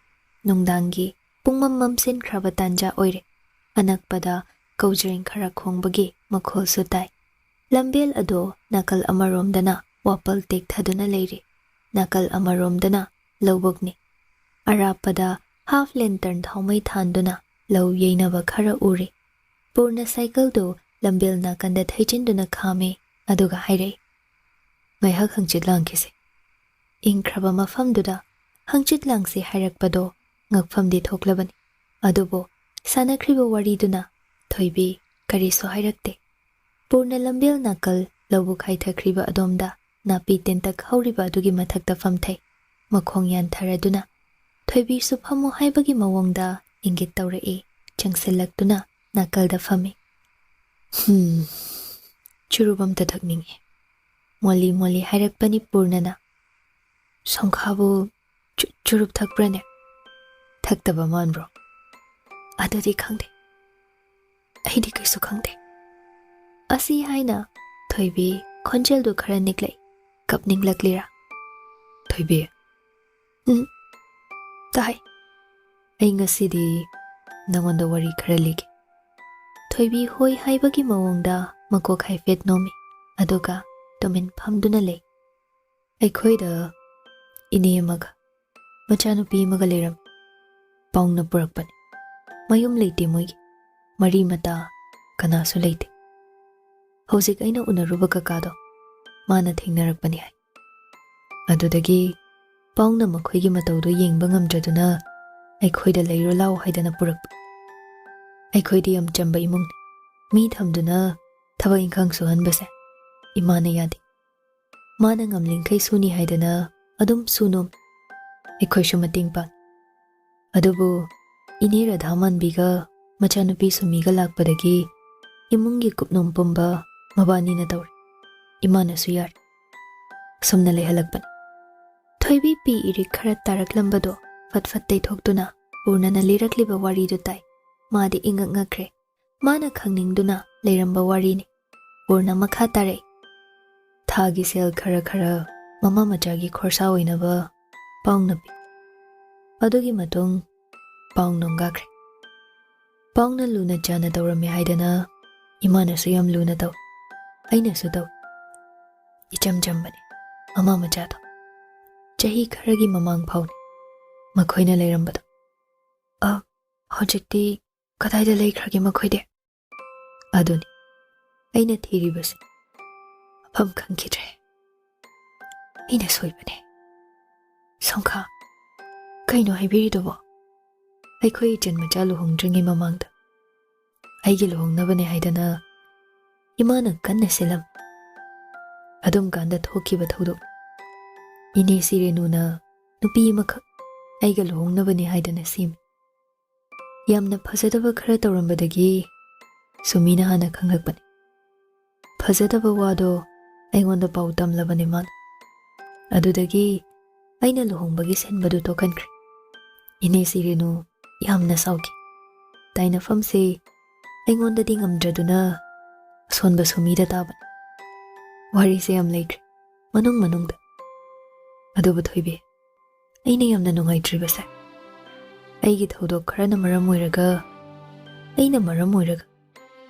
ꯅꯨꯡꯗꯥꯡꯒꯤ ꯄꯨꯡꯃꯝ ꯃꯝꯁꯤꯟꯈ꯭ꯔꯕ ꯇꯥꯟꯖꯥ ꯑꯣꯏꯔꯦ꯫ ꯑꯅꯛꯄꯗ ꯀꯧꯖ꯭ꯔꯦꯡ ꯈꯔ ꯈꯣꯡꯕꯒꯤ ꯃꯈꯣꯜꯁꯨ ꯇꯥꯏ꯫ ꯂꯝꯕꯦꯜ ꯑꯗꯣ ꯅꯥꯀꯜ ꯑꯃꯔꯣꯝꯗꯅ ꯋꯥꯄꯜ ꯇꯦꯛꯊꯗꯨꯅ ꯂꯩꯔꯤ꯫ ꯅꯥꯀꯜ ꯑꯃꯔꯣꯝꯗꯅ ꯂꯧꯕꯨꯛꯅꯤ꯫ ꯑꯔꯥꯞꯄꯗ ꯍꯥꯐ ꯂꯦꯟꯇꯔꯟ ꯊꯥꯎꯃꯩ ꯊꯥꯟꯗꯨꯅ ꯂꯧ ꯌꯩꯅꯕ ꯈꯔ ꯎꯔꯤ꯫ ꯄꯨꯔꯅ ꯁꯥꯏꯀꯜꯗꯨ ꯂꯝꯕꯦꯜ ꯅꯥꯀꯟꯗ ꯊꯩꯖꯤꯟꯗꯨꯅ ꯈꯥꯝꯃꯤ, ꯑꯗꯨꯒ ꯍꯥꯏꯔꯛꯏ, "ꯉꯥꯏꯍꯥꯛ ꯍꯪꯆꯤꯠ ꯂꯥꯡꯈꯤꯁꯤ꯫" ꯏꯪꯈ꯭ꯔꯕ ꯃꯐꯝꯗꯨꯗ ꯍꯪꯆꯤꯠ ꯂꯥꯡꯁꯤ ꯍꯥꯏꯔꯛꯄꯗꯣ ꯉꯛꯐꯝꯗꯤ ꯊꯣꯛꯂꯕꯅꯤ꯫ ꯑꯗꯨꯕꯨ ꯁꯥꯟꯅꯈ꯭ꯔꯤꯕ ꯋꯥꯔꯤꯗꯨꯅ ꯊꯣꯏꯕꯤ ꯀꯔꯤꯁꯨ ꯍꯥꯏꯔꯛꯇꯦ꯫ ꯄꯨꯔꯅ ꯂꯝꯕꯦꯜ ꯅꯥꯀꯜ ꯂꯧꯕꯨꯛ ꯍꯥꯏꯊꯈ꯭ꯔꯤꯕ ꯑꯗꯣꯝꯗ ꯅꯥꯄꯤ ꯇꯦꯟꯇꯛ ꯍꯧꯔꯤꯕ ꯑꯗꯨꯒꯤ ꯃꯊꯛꯇ ꯐꯝꯊꯩ꯫ ꯃꯈꯣꯡ ꯌꯥꯟꯊꯔꯗꯨꯅ ꯊꯣꯏꯕꯤꯁꯨ ꯐꯝꯃꯨ ꯍꯥꯏꯕꯒꯤ ꯃꯑꯣꯡꯗ ꯏꯪꯒꯤꯠ ꯇꯧꯔꯛꯏ꯫ ꯆꯪꯁꯤꯜꯂꯛꯇꯨꯅ ꯅꯥꯀꯜꯗ ꯐꯝꯃꯤ꯫ "ꯍꯨꯝ, ꯆꯨꯔꯨꯞ ꯑꯝꯇ ꯊꯛꯅꯤꯡꯉꯤ", ꯃꯣꯜꯂꯤ ꯃꯣꯜꯂꯤ ꯍꯥꯏꯔꯛꯄꯅꯤ ꯄꯨꯔꯅꯅ꯫ "ꯁꯣꯡꯈꯥꯕꯨ ꯆꯨ-, ꯆꯨꯔꯨꯞ ꯊꯛꯄ꯭ꯔꯅꯦ? ꯊꯛꯇꯕ ꯃꯥꯟꯕ꯭ꯔꯣ? ꯑꯗꯨꯗꯤ ꯈꯪꯗꯦ꯫ ꯑꯩꯗꯤ ꯀꯩꯁꯨ ꯈꯪꯗꯦ"꯫ ꯑꯁꯤ ꯍꯥꯏꯅ ꯊꯣꯏꯕꯤ ꯈꯣꯟꯖꯦꯜꯗꯨ ꯈꯔ ꯅꯤꯛꯂꯛꯏ꯫ ꯀꯞꯅꯤꯡꯂꯛꯂꯤꯔꯥ? "ꯊꯣꯏꯕꯤ"꯫ "ꯎꯝ, ꯇꯥꯏ꯫ ꯑꯩ ꯉꯁꯤꯗꯤ ꯅꯉꯣꯟꯗ ꯋꯥꯔꯤ ꯈꯔ ꯂꯤꯒꯦ"꯫ ꯊꯣꯏꯕꯤ ꯍꯣꯏ ꯍꯥꯏꯕꯒꯤ ꯃꯑꯣꯡꯗ ꯃꯀꯣꯛ ꯍꯥꯏꯐꯦꯠ ꯅꯣꯝꯃꯤ, ꯑꯗꯨꯒ ꯇꯨꯃꯤꯟ ꯐꯝꯗꯨꯅ ꯂꯩ꯫ "ꯑꯩꯈꯣꯏꯗ ꯏꯅꯦ ꯑꯃꯒ ꯃꯆꯥꯅꯨꯄꯤ ꯑꯃꯒ ꯂꯩꯔꯝꯃꯤ꯫ ꯄꯥꯎꯅ ꯄꯨꯔꯛꯄꯅꯤ꯫ ꯃꯌꯨꯝ ꯂꯩꯇꯦ ꯃꯣꯏꯒꯤ꯫ ꯃꯔꯤ ꯃꯇꯥ ꯀꯅꯥꯁꯨ ꯂꯩꯇꯦ꯫ ꯍꯧꯖꯤꯛ ꯑꯩꯅ ꯎꯅꯔꯨꯕ ꯀꯀꯥꯗꯣ, ꯃꯥꯅ ꯊꯦꯡꯅꯔꯛꯄꯅꯤ ꯍꯥꯏ꯫ ꯑꯗꯨꯗꯒꯤ ꯄꯥꯎꯅ ꯃꯈꯣꯏꯒꯤ ꯃꯇꯧꯗꯨ ꯌꯦꯡꯕ ꯉꯝꯗ꯭ꯔꯗꯨꯅ ꯑꯩꯈꯣꯏꯗ ꯂꯩꯔꯣ ꯂꯥꯎ ꯍꯥꯏꯗꯅ ꯄꯨꯔꯛꯄ꯫ ꯑꯩꯈꯣꯏꯗꯤ ꯌꯥꯝ ꯆꯝꯕ ꯏꯃꯨꯡꯅꯤ꯫ ꯃꯤ ꯊꯝꯗꯨꯅ ꯊꯕꯛ ꯏꯪꯈꯥꯡ ꯁꯨꯍꯟꯕꯁꯦ ꯏꯃꯥꯅ ꯌꯥꯗꯦ꯫ ꯃꯥꯅ ꯉꯝꯂꯤꯡꯈꯩ ꯁꯨꯅꯤ ꯍꯥꯏꯗꯅ ꯑꯗꯨꯝ ꯁꯨꯅꯣꯝ꯫ ꯑꯩꯈꯣꯏꯁꯨ ꯃꯇꯦꯡ ꯄꯥꯡ꯫ ꯑꯗꯨꯕꯨ ꯏꯅꯦ ꯔꯥꯙꯥꯃꯥꯟꯕꯤꯒ ꯃꯆꯥꯅꯨꯄꯤ ꯁꯨꯃꯤꯒ ꯂꯥꯛꯄꯗꯒꯤ ꯏꯃꯨꯡꯒꯤ ꯀꯨꯞꯅꯣꯝ ꯄꯨꯝꯕ ꯃꯕꯥꯅꯤꯅ ꯇꯧꯔꯦ꯫ ꯏꯃꯥꯅꯁꯨ ꯌꯥꯔꯦ꯫ ꯁꯨꯝꯅ ꯂꯩꯍꯜꯂꯛꯄꯅꯤ"꯫ ꯊꯣꯏꯕꯤ ꯄꯤ ꯏꯔꯤꯛ ꯈꯔ ꯇꯥꯔꯛꯂꯝꯕꯗꯣ ꯐꯠ ꯐꯠ ꯇꯩꯊꯣꯛꯇꯨꯅ ꯄꯨꯔꯅꯅ ꯂꯤꯔꯛꯂꯤꯕ ꯋꯥꯔꯤꯗꯨ ꯇꯥꯏ꯫ ꯃꯥꯗꯤ ꯏꯉꯛ ꯉꯛꯈ꯭ꯔꯦ꯫ ꯃꯥꯅ ꯈꯪꯅꯤꯡꯗꯨꯅ ꯂꯩꯔꯝꯕ ꯋꯥꯔꯤꯅꯤ꯫ ꯄꯨꯔꯅ ꯃꯈꯥ ꯇꯥꯔꯛꯏ꯫ ꯊꯥꯒꯤ ꯁꯦꯜ ꯈꯔ ꯈꯔ ꯃꯃꯥ ꯃꯆꯥꯒꯤ ꯈꯣꯔꯁꯥ ꯑꯣꯏꯅꯕ ꯄꯥꯎꯅ ꯄꯤ꯫ ꯑꯗꯨꯒꯤ ꯃꯇꯨꯡ ꯄꯥꯎ ꯅꯣꯡꯒꯥꯈ꯭ꯔꯦ꯫ ꯄꯥꯎꯅ ꯂꯨꯅ ꯆꯥꯅ ꯇꯧꯔꯝꯃꯦ ꯍꯥꯏꯗꯅ ꯏꯃꯥꯅꯁꯨ ꯌꯥꯝ ꯂꯨꯅ ꯇꯧ꯫ ꯑꯩꯅꯁꯨ ꯇꯧ꯫ ꯏꯆꯝ ꯆꯝꯕꯅꯤ ꯃꯃꯥ ꯃꯆꯥꯗꯣ꯫ ꯆꯍꯤ ꯈꯔꯒꯤ ꯃꯃꯥꯡ ꯐꯥꯎꯅꯤ ꯃꯈꯣꯏꯅ ꯂꯩꯔꯝꯕꯗꯣ꯫ ꯑ, ꯍꯧꯖꯤꯛꯇꯤ ꯀꯗꯥꯏꯗ ꯂꯩꯈ꯭ꯔꯒꯦ ꯃꯈꯣꯏꯗꯤ? ꯑꯗꯨꯅꯤ ꯑꯩꯅ ꯊꯤꯔꯤꯕꯁꯦ꯫ ꯃꯐꯝ ꯈꯪꯈꯤꯗ꯭ꯔꯦ꯫ ꯑꯩꯅ ꯁꯣꯏꯕꯅꯦ꯫ ꯁꯣꯡꯈꯥ, ꯀꯩꯅꯣ ꯍꯥꯏꯕꯤꯔꯤꯗꯨꯕꯣ? ꯑꯩꯈꯣꯏ ꯏꯆꯟ ꯃꯆꯥ ꯂꯨꯍꯣꯡꯗ꯭ꯔꯤꯉꯩ ꯃꯃꯥꯡꯗ ꯑꯩꯒꯤ ꯂꯨꯍꯣꯡꯅꯕꯅꯦ ꯍꯥꯏꯗꯅ ꯏꯃꯥꯅ ꯀꯟꯅ ꯁꯤꯜꯂꯝ꯫ ꯑꯗꯨꯝ ꯀꯥꯟꯗ ꯊꯣꯛꯈꯤꯕ ꯊꯧꯗꯣꯛ꯫ ꯏꯅꯦ ꯁꯤꯔꯦꯅꯨꯅ ꯅꯨꯄꯤ ꯑꯃꯈꯛ ꯑꯩꯒ ꯂꯨꯍꯣꯡꯅꯕꯅꯦ ꯍꯥꯏꯗꯅ ꯁꯦꯝꯃꯤ꯫ ꯌꯥꯝꯅ ꯐꯖꯗꯕ ꯈꯔ ꯇꯧꯔꯝꯕꯗꯒꯤ ꯁꯨꯃꯤꯅ ꯍꯥꯟꯅ ꯈꯪꯂꯛꯄꯅꯤ꯫ ꯐꯖꯗꯕ ꯋꯥꯗꯣ ꯑꯩꯉꯣꯟꯗ ꯄꯥꯎ ꯇꯝꯂꯕꯅꯤ ꯃꯥꯅ꯫ ꯑꯗꯨꯗꯒꯤ ꯑꯩꯅ ꯂꯨꯍꯣꯡꯕꯒꯤ ꯁꯤꯟꯕꯗꯨ ꯇꯣꯛꯍꯟꯈ꯭ꯔꯦ꯫ ꯏꯅꯦ ꯁꯤꯔꯦꯅꯨ ꯌꯥꯝꯅ ꯁꯥꯎꯈꯤ꯫ ꯇꯥꯏꯅꯐꯝꯁꯦ ꯑꯩꯉꯣꯟꯗꯗꯤ ꯉꯝꯗ꯭ꯔꯗꯨꯅ ꯑꯁꯣꯟꯕ ꯁꯨꯃꯤꯗ ꯇꯥꯕꯅꯤ꯫ ꯋꯥꯔꯤꯁꯦ ꯌꯥꯝ ꯂꯩꯈ꯭ꯔꯦ ꯃꯅꯨꯡ ꯃꯅꯨꯡꯗ꯫ ꯑꯗꯨꯕꯨ ꯊꯣꯏꯕꯤ, ꯑꯩꯅ ꯌꯥꯝꯅ ꯅꯨꯡꯉꯥꯏꯇ꯭ꯔꯤꯕꯁꯦ, ꯑꯩꯒꯤ ꯊꯧꯗꯣꯛ ꯈꯔꯅ ꯃꯔꯝ ꯑꯣꯏꯔꯒ, ꯑꯩꯅ ꯃꯔꯝ ꯑꯣꯏꯔꯒ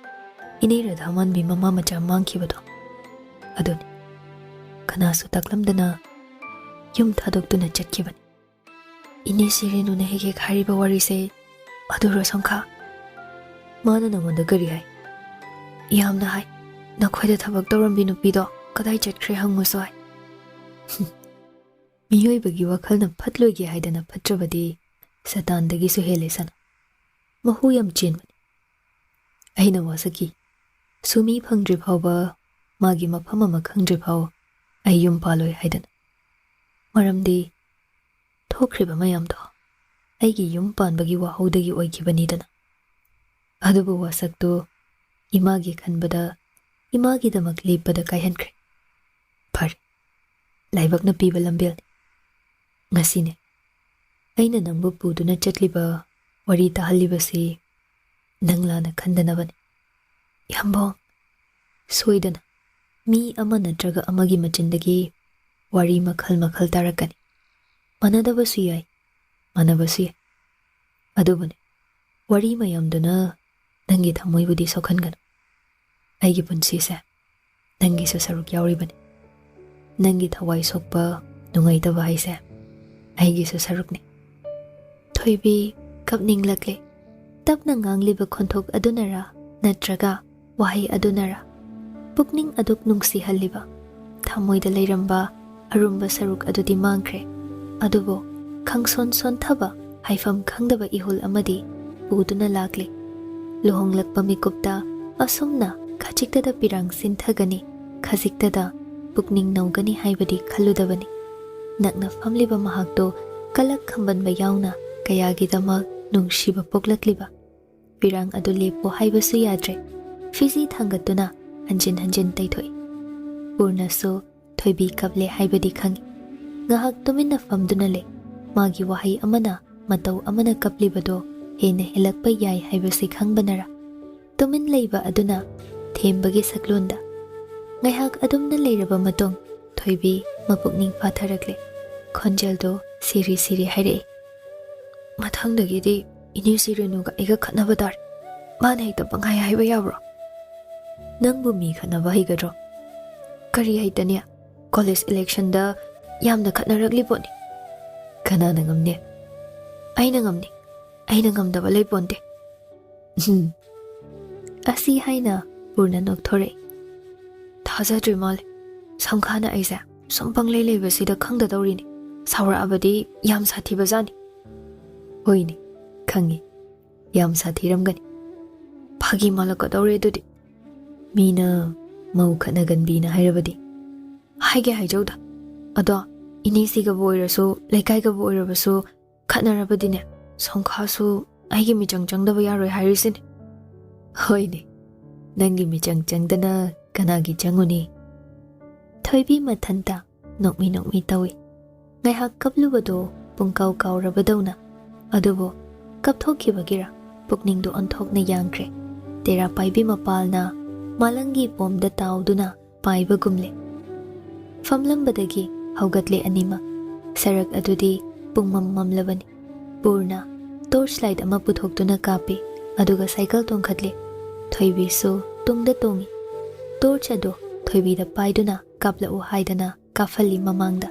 ꯏꯅꯦ ꯔꯥꯙꯥꯃꯥꯟꯕꯤ ꯃꯃꯥ ꯃꯆꯥ ꯃꯥꯡꯈꯤꯕꯗꯣ ꯑꯗꯨꯅꯤ꯫ ꯀꯅꯥꯁꯨ ꯇꯥꯛꯂꯝꯗꯅ ꯌꯨꯝ ꯊꯥꯗꯣꯛꯇꯨꯅ ꯆꯠꯈꯤꯕꯅꯤ꯫ ꯏꯅꯦ ꯁꯤꯔꯦꯅꯨꯅ ꯍꯦꯛ ꯍꯦꯛ ꯍꯥꯏꯔꯤꯕ ꯋꯥꯔꯤꯁꯦ ꯑꯗꯨꯔꯣ ꯁꯣꯡꯈꯥ? ꯃꯥꯅ ꯅꯉꯣꯟꯗ ꯀꯔꯤ ꯍꯥꯏ? ꯌꯥꯝꯅ ꯍꯥꯏ꯫ ꯅꯈꯣꯏꯗ ꯊꯕꯛ ꯇꯧꯔꯝꯕꯤ ꯅꯨꯄꯤꯗꯣ ꯀꯗꯥꯏ ꯆꯠꯈ꯭ꯔꯦ ꯍꯪꯉꯨꯁꯨ ꯍꯥꯏ꯫ ꯃꯤꯑꯣꯏꯕꯒꯤ ꯋꯥꯈꯜꯅ ꯐꯠꯂꯣꯏꯒꯦ ꯍꯥꯏꯗꯅ ꯐꯠꯇ꯭ꯔꯕꯗꯤ ꯁꯩꯇꯥꯟꯗꯒꯤꯁꯨ ꯍꯦꯜꯂꯦ ꯁꯅꯥ꯫ ꯃꯍꯨ ꯌꯥꯝ ꯆꯦꯟꯕꯅꯤ꯫ ꯑꯩꯅ ꯋꯥꯁꯛꯈꯤ꯫ ꯁꯨꯃꯤ ꯐꯪꯗ꯭ꯔꯤ ꯐꯥꯎꯕ, ꯃꯥꯒꯤ ꯃꯐꯝ ꯑꯃ ꯈꯪꯗ꯭ꯔꯤ ꯐꯥꯎ ꯑꯩ ꯌꯨꯝ ꯄꯥꯜꯂꯣꯏ ꯍꯥꯏꯗꯅ꯫ ꯃꯔꯝꯗꯤ ꯊꯣꯛꯈ꯭ꯔꯤꯕ ꯃꯌꯥꯝꯗꯣ ꯑꯩꯒꯤ ꯌꯨꯝ ꯄꯥꯟꯕꯒꯤ ꯋꯥꯍꯧꯗꯒꯤ ꯑꯣꯏꯈꯤꯕꯅꯤꯗꯅ꯫ ꯑꯗꯨꯕꯨ ꯋꯥꯁꯛꯇꯨ ꯏꯃꯥꯒꯤ ꯈꯟꯕꯗ, ꯏꯃꯥꯒꯤꯗꯃꯛ ꯂꯦꯞꯄꯗ ꯀꯥꯏꯍꯟꯈ꯭ꯔꯦ꯫ ꯐꯔꯦ, ꯂꯥꯏꯕꯛꯅ ꯄꯤꯕ ꯂꯝꯕꯦꯜꯅꯤ꯫ ꯉꯁꯤꯅꯦ ꯑꯩꯅ ꯅꯪꯕꯨ ꯄꯨꯗꯨꯅ ꯆꯠꯂꯤꯕ, ꯋꯥꯔꯤ ꯇꯥꯍꯜꯂꯤꯕꯁꯤ ꯅꯪ ꯂꯥꯟꯅ ꯈꯟꯗꯅꯕꯅꯤ꯫ ꯌꯥꯝꯕꯣꯡ, ꯁꯣꯏꯗꯅ ꯃꯤ ꯑꯃ ꯅꯠꯇ꯭ꯔꯒ ꯑꯃꯒꯤ ꯃꯆꯤꯟꯗꯒꯤ ꯋꯥꯔꯤ ꯃꯈꯜ ꯃꯈꯜ ꯇꯥꯔꯛꯀꯅꯤ꯫ ꯃꯥꯟꯅꯗꯕꯁꯨ ꯌꯥꯏ, ꯃꯥꯟꯅꯕꯁꯨ ꯌꯥꯏ꯫ ꯑꯗꯨꯕꯨꯅꯦ, ꯋꯥꯔꯤ ꯃꯌꯥꯝꯗꯨꯅ ꯅꯪꯒꯤ ꯊꯃꯣꯏꯕꯨꯗꯤ ꯁꯣꯛꯍꯟꯒꯅꯨ꯫ ꯑꯩꯒꯤ ꯄꯨꯟꯁꯤꯁꯦ ꯅꯪꯒꯤꯁꯨ ꯁꯔꯨꯛ ꯌꯥꯎꯔꯤꯕꯅꯤ꯫ ꯅꯪꯒꯤ ꯊꯋꯥꯏ ꯁꯣꯛꯄ, ꯅꯨꯡꯉꯥꯏꯇꯕ ꯍꯥꯏꯁꯦ ꯑꯩꯒꯤꯁꯨ ꯁꯔꯨꯛꯅꯤ꯫ ꯊꯣꯏꯕꯤ ꯀꯞꯅꯤꯡꯂꯛꯂꯦ꯫ ꯇꯞꯅ ꯉꯥꯡꯂꯤꯕ ꯈꯣꯟꯊꯣꯛ ꯑꯗꯨꯅꯔꯥ, ꯅꯠꯇ꯭ꯔꯒ ꯋꯥꯍꯩ ꯑꯗꯨꯅꯔꯥ? ꯄꯨꯛꯅꯤꯡ ꯑꯗꯨꯛ ꯅꯨꯡꯁꯤꯍꯜꯂꯤꯕ, ꯊꯃꯣꯏꯗ ꯂꯩꯔꯝꯕ ꯑꯔꯨꯝꯕ ꯁꯔꯨꯛ ꯑꯗꯨꯗꯤ ꯃꯥꯡꯈ꯭ꯔꯦ꯫ ꯑꯗꯨꯕꯨ ꯈꯪꯁꯣꯟ ꯁꯣꯟꯊꯕ, ꯍꯥꯏꯐꯝ ꯈꯪꯗꯕ ꯏꯍꯨꯜ ꯑꯃꯗꯤ ꯄꯨꯗꯨꯅ ꯂꯥꯛꯂꯤ꯫ ꯂꯨꯍꯣꯡꯂꯛꯄ ꯃꯤꯀꯨꯞꯇ ꯑꯁꯨꯝꯅ ꯈꯖꯤꯛꯇꯗ ꯄꯤꯔꯥꯡ ꯁꯤꯟꯊꯒꯅꯤ, ꯈꯖꯤꯛꯇꯗ ꯄꯨꯛꯅꯤꯡ ꯅꯧꯒꯅꯤ ꯍꯥꯏꯕꯗꯤ ꯈꯜꯂꯨꯗꯕꯅꯤ꯫ ꯅꯛꯅ ꯐꯝꯂꯤꯕ ꯃꯍꯥꯛꯇꯨ ꯀꯂꯛ ꯈꯝꯕꯟꯕ ꯌꯥꯎꯅ ꯀꯌꯥꯒꯤꯗꯃꯛ ꯅꯨꯡꯁꯤꯕ ꯄꯣꯛꯂꯛꯂꯤꯕ꯫ ꯄꯤꯔꯥꯡ ꯑꯗꯨ ꯂꯦꯞꯄꯣ ꯍꯥꯏꯕꯁꯨ ꯌꯥꯗ꯭ꯔꯦ꯫ ꯐꯤꯖꯤ ꯊꯥꯡꯒꯠꯇꯨꯅ ꯍꯟꯖꯤꯟ ꯍꯟꯖꯤꯟ ꯇꯩꯊꯣꯛꯏ꯫ ꯄꯨꯔꯅꯁꯨ ꯊꯣꯏꯕꯤ ꯀꯞꯂꯦ ꯍꯥꯏꯕꯗꯤ ꯈꯪꯏ꯫ ꯉꯥꯏꯍꯥꯛ ꯇꯨꯃꯤꯟꯅ ꯐꯝꯗꯨꯅ ꯂꯩ꯫ ꯃꯥꯒꯤ ꯋꯥꯍꯩ ꯑꯃꯅ ꯃꯇꯧ ꯑꯃꯅ ꯀꯞꯂꯤꯕꯗꯣ ꯍꯦꯟꯅ ꯍꯦꯜꯂꯛꯄ ꯌꯥꯏ ꯍꯥꯏꯕꯁꯤ ꯈꯪꯕꯅꯔ? ꯇꯨꯃꯤꯟ ꯂꯩꯕ ꯑꯗꯨꯅ ꯊꯦꯝꯕꯒꯤ ꯁꯛꯂꯣꯟꯗ꯫ ꯉꯥꯏꯍꯥꯛ ꯑꯗꯨꯝꯅ ꯂꯩꯔꯕ ꯃꯇꯨꯡ ꯊꯣꯏꯕꯤ ꯃꯄꯨꯛꯅꯤꯡ ꯐꯥꯊꯔꯛꯂꯦ꯫ ꯈꯣꯟꯖꯦꯜꯗꯣ ꯁꯤꯔꯤ ꯁꯤꯔꯤ ꯍꯥꯏꯔꯛꯏ, "ꯃꯊꯪꯗꯒꯤꯗꯤ ꯏꯅꯦ ꯁꯤꯔꯦꯅꯨꯒ ꯑꯩꯒ ꯈꯠꯅꯕ ꯇꯥꯔꯦ꯫ ꯃꯥꯅ ꯍꯦꯛꯇ ꯄꯪꯍꯥꯏ ꯍꯥꯏꯕ ꯌꯥꯕ꯭ꯔꯣ?" "ꯅꯪꯕꯨ ꯃꯤ ꯈꯠꯅꯕ ꯍꯩꯒꯗ꯭ꯔꯣ?" "ꯀꯔꯤ ꯍꯩꯇꯅꯤ? ꯀꯣꯂꯦꯖ ꯏꯂꯦꯛꯁꯟꯗ ꯌꯥꯝꯅ ꯈꯠꯅꯔꯛꯂꯤ ꯄꯣꯠꯅꯤ꯫ ꯀꯅꯥꯅ ꯉꯝꯅꯤ? ꯑꯩꯅ ꯉꯝꯅꯤ꯫ ꯑꯩꯅ ꯉꯝꯗꯕ ꯂꯩ ꯄꯣꯟꯇꯦ꯫" ꯎꯝ꯫ ꯑꯁꯤ ꯍꯥꯏꯅ ꯄꯨꯔꯅ ꯅꯣꯛꯊꯣꯔꯛꯏ꯫ "ꯊꯥꯖꯗ꯭ꯔꯤ ꯃꯥꯜꯂꯦ꯫ ꯁꯝꯈꯥꯅ ꯑꯩꯁꯦ ꯁꯨꯝ ꯄꯪꯂꯩ ꯂꯩꯕꯁꯤꯗ ꯈꯪꯗꯗꯧꯔꯤꯅꯤ꯫ ꯁꯥꯎꯔꯛꯑꯕꯗꯤ ꯌꯥꯝ ꯁꯥꯊꯤꯕꯖꯥꯠꯅꯤ꯫" "ꯍꯣꯏꯅꯦ, ꯈꯪꯉꯤ꯫ ꯌꯥꯝ ꯁꯥꯊꯤꯔꯝꯒꯅꯤ꯫ ꯐꯥꯒꯤ ꯃꯥꯜꯂꯛꯀꯗꯧꯔꯦ ꯑꯗꯨꯗꯤ꯫ ꯃꯤꯅ ꯃꯧ ꯈꯠꯅꯒꯟꯕꯤꯅ ꯍꯥꯏꯔꯕꯗꯤ ꯍꯥꯏꯒꯦ ꯍꯥꯏꯖꯧꯗ꯫ ꯑꯗꯣ ꯏꯅꯦꯁꯤꯒꯕꯨ ꯑꯣꯏꯔꯁꯨ, ꯂꯩꯀꯥꯏꯒꯕꯨ ꯑꯣꯏꯔꯕꯁꯨ, ꯈꯠꯅꯔꯕꯗꯤꯅꯦ, ꯁꯣꯡꯈꯥꯁꯨ ꯑꯩꯒꯤ ꯃꯤꯆꯪ ꯆꯪꯗꯕ ꯌꯥꯔꯣꯏ ꯍꯥꯏꯔꯤꯁꯤꯅꯤ꯫" "ꯍꯣꯏꯅꯦ, ꯅꯪꯒꯤ ꯃꯤꯆꯪ ꯆꯪꯗꯅ ꯀꯅꯥꯒꯤ ꯆꯪꯉꯨꯅꯤ?" ꯊꯣꯏꯕꯤ ꯃꯊꯟꯇ ꯅꯣꯛꯃꯤ ꯅꯣꯛꯃꯤ ꯇꯧꯏ꯫ ꯉꯥꯏꯍꯥꯛ ꯀꯞꯂꯨꯕꯗꯣ ꯄꯨꯡꯀꯥꯎ ꯀꯥꯎꯔꯕꯗꯧꯅ꯫ ꯑꯗꯨꯕꯨ ꯀꯞꯊꯣꯛꯈꯤꯕꯒꯤꯔ ꯄꯨꯛꯅꯤꯡꯗꯣ ꯑꯣꯟꯊꯣꯛꯅ ꯌꯥꯡꯈ꯭ꯔꯦ꯫ ꯇꯦꯔꯥ ꯄꯥꯏꯕꯤ ꯃꯄꯥꯜꯅ ꯃꯥꯂꯪꯒꯤ ꯄꯣꯝꯗ ꯇꯥꯎꯗꯨꯅ ꯄꯥꯏꯕꯒꯨꯝꯂꯦ꯫ ꯐꯝꯂꯝꯕꯗꯒꯤ ꯍꯧꯒꯠꯂꯦ ꯑꯅꯤꯃꯛ꯫ ꯁꯔꯛ ꯑꯗꯨꯗꯤ ꯄꯨꯡꯃꯝ ꯃꯝꯂꯕꯅꯤ꯫ ꯄꯨꯔꯅ ꯇꯣꯔꯆ ꯂꯥꯏꯠ ꯑꯃ ꯄꯨꯊꯣꯛꯇꯨꯅ ꯀꯥꯞꯄꯤ, ꯑꯗꯨꯒ ꯁꯥꯏꯀꯜ ꯇꯣꯡꯈꯠꯂꯦ꯫ ꯊꯣꯏꯕꯤꯁꯨ ꯇꯨꯡꯗ ꯇꯣꯡꯉꯤ꯫ ꯇꯣꯔꯆ ꯑꯗꯨ ꯊꯣꯏꯕꯤꯗ ꯄꯥꯏꯗꯨꯅ ꯀꯥꯞꯂꯛꯎ ꯍꯥꯏꯗꯅ ꯀꯥꯞꯍꯜꯂꯤ ꯃꯃꯥꯡꯗ꯫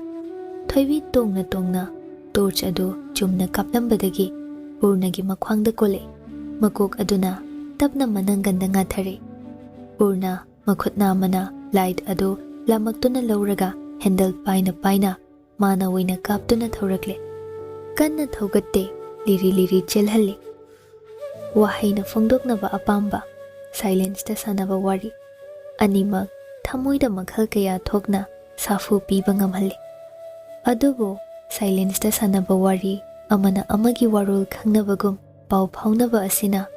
ꯊꯣꯏꯕꯤ ꯇꯣꯡꯅ ꯇꯣꯡꯅ ꯇꯣꯔꯆ ꯑꯗꯨ ꯆꯨꯝꯅ ꯀꯥꯞꯂꯝꯕꯗꯒꯤ ꯄꯨꯔꯅꯒꯤ ꯃꯈ꯭ꯋꯥꯡꯗ ꯀꯣꯜꯂꯛꯏ꯫ ꯃꯀꯣꯛ ꯑꯗꯨꯅ ꯇꯞꯅ ꯃꯅꯪꯒꯟꯗ ꯉꯥꯊꯔꯛꯏ꯫ ꯄꯨꯔꯅ ꯃꯈꯨꯠ ꯅꯥꯝꯃꯅ ꯂꯥꯏꯠ ꯑꯗꯨ ꯂꯥꯝꯃꯛꯇꯨꯅ ꯂꯧꯔꯒ ꯍꯦꯟꯗꯜ ꯄꯥꯏꯅ ꯄꯥꯏꯅ ꯃꯥꯅ ꯑꯣꯏꯅ ꯀꯥꯞꯇꯨꯅ ꯊꯧꯔꯛꯂꯦ꯫ ꯀꯟꯅ ꯊꯧꯒꯠꯇꯦ, ꯂꯤꯔꯤ ꯂꯤꯔꯤ ꯆꯦꯜꯍꯜꯂꯤ꯫ ꯋꯥꯍꯩꯅ ꯐꯣꯡꯗꯣꯛꯅꯕ ꯑꯄꯥꯝꯕ, ꯁꯥꯏꯂꯦꯟꯁꯇ ꯁꯥꯟꯅꯕ ꯋꯥꯔꯤ, ꯑꯅꯤꯃꯛ ꯊꯃꯣꯏꯗ ꯃꯈꯜ ꯀꯌꯥ ꯊꯣꯛꯅ ꯁꯥꯐꯨ ꯄꯤꯕ ꯉꯝꯍꯜꯂꯤ꯫ ꯑꯗꯨꯕꯨ ꯁꯥꯏꯂꯦꯟꯁꯇ ꯁꯥꯟꯅꯕ ꯋꯥꯔꯤ, ꯑꯃꯅ ꯑꯃꯒꯤ ꯋꯥꯔꯣꯜ ꯈꯪꯅꯕꯒꯨꯝ ꯄꯥꯎ ꯐꯥꯎꯅꯕ ꯑꯁꯤꯅ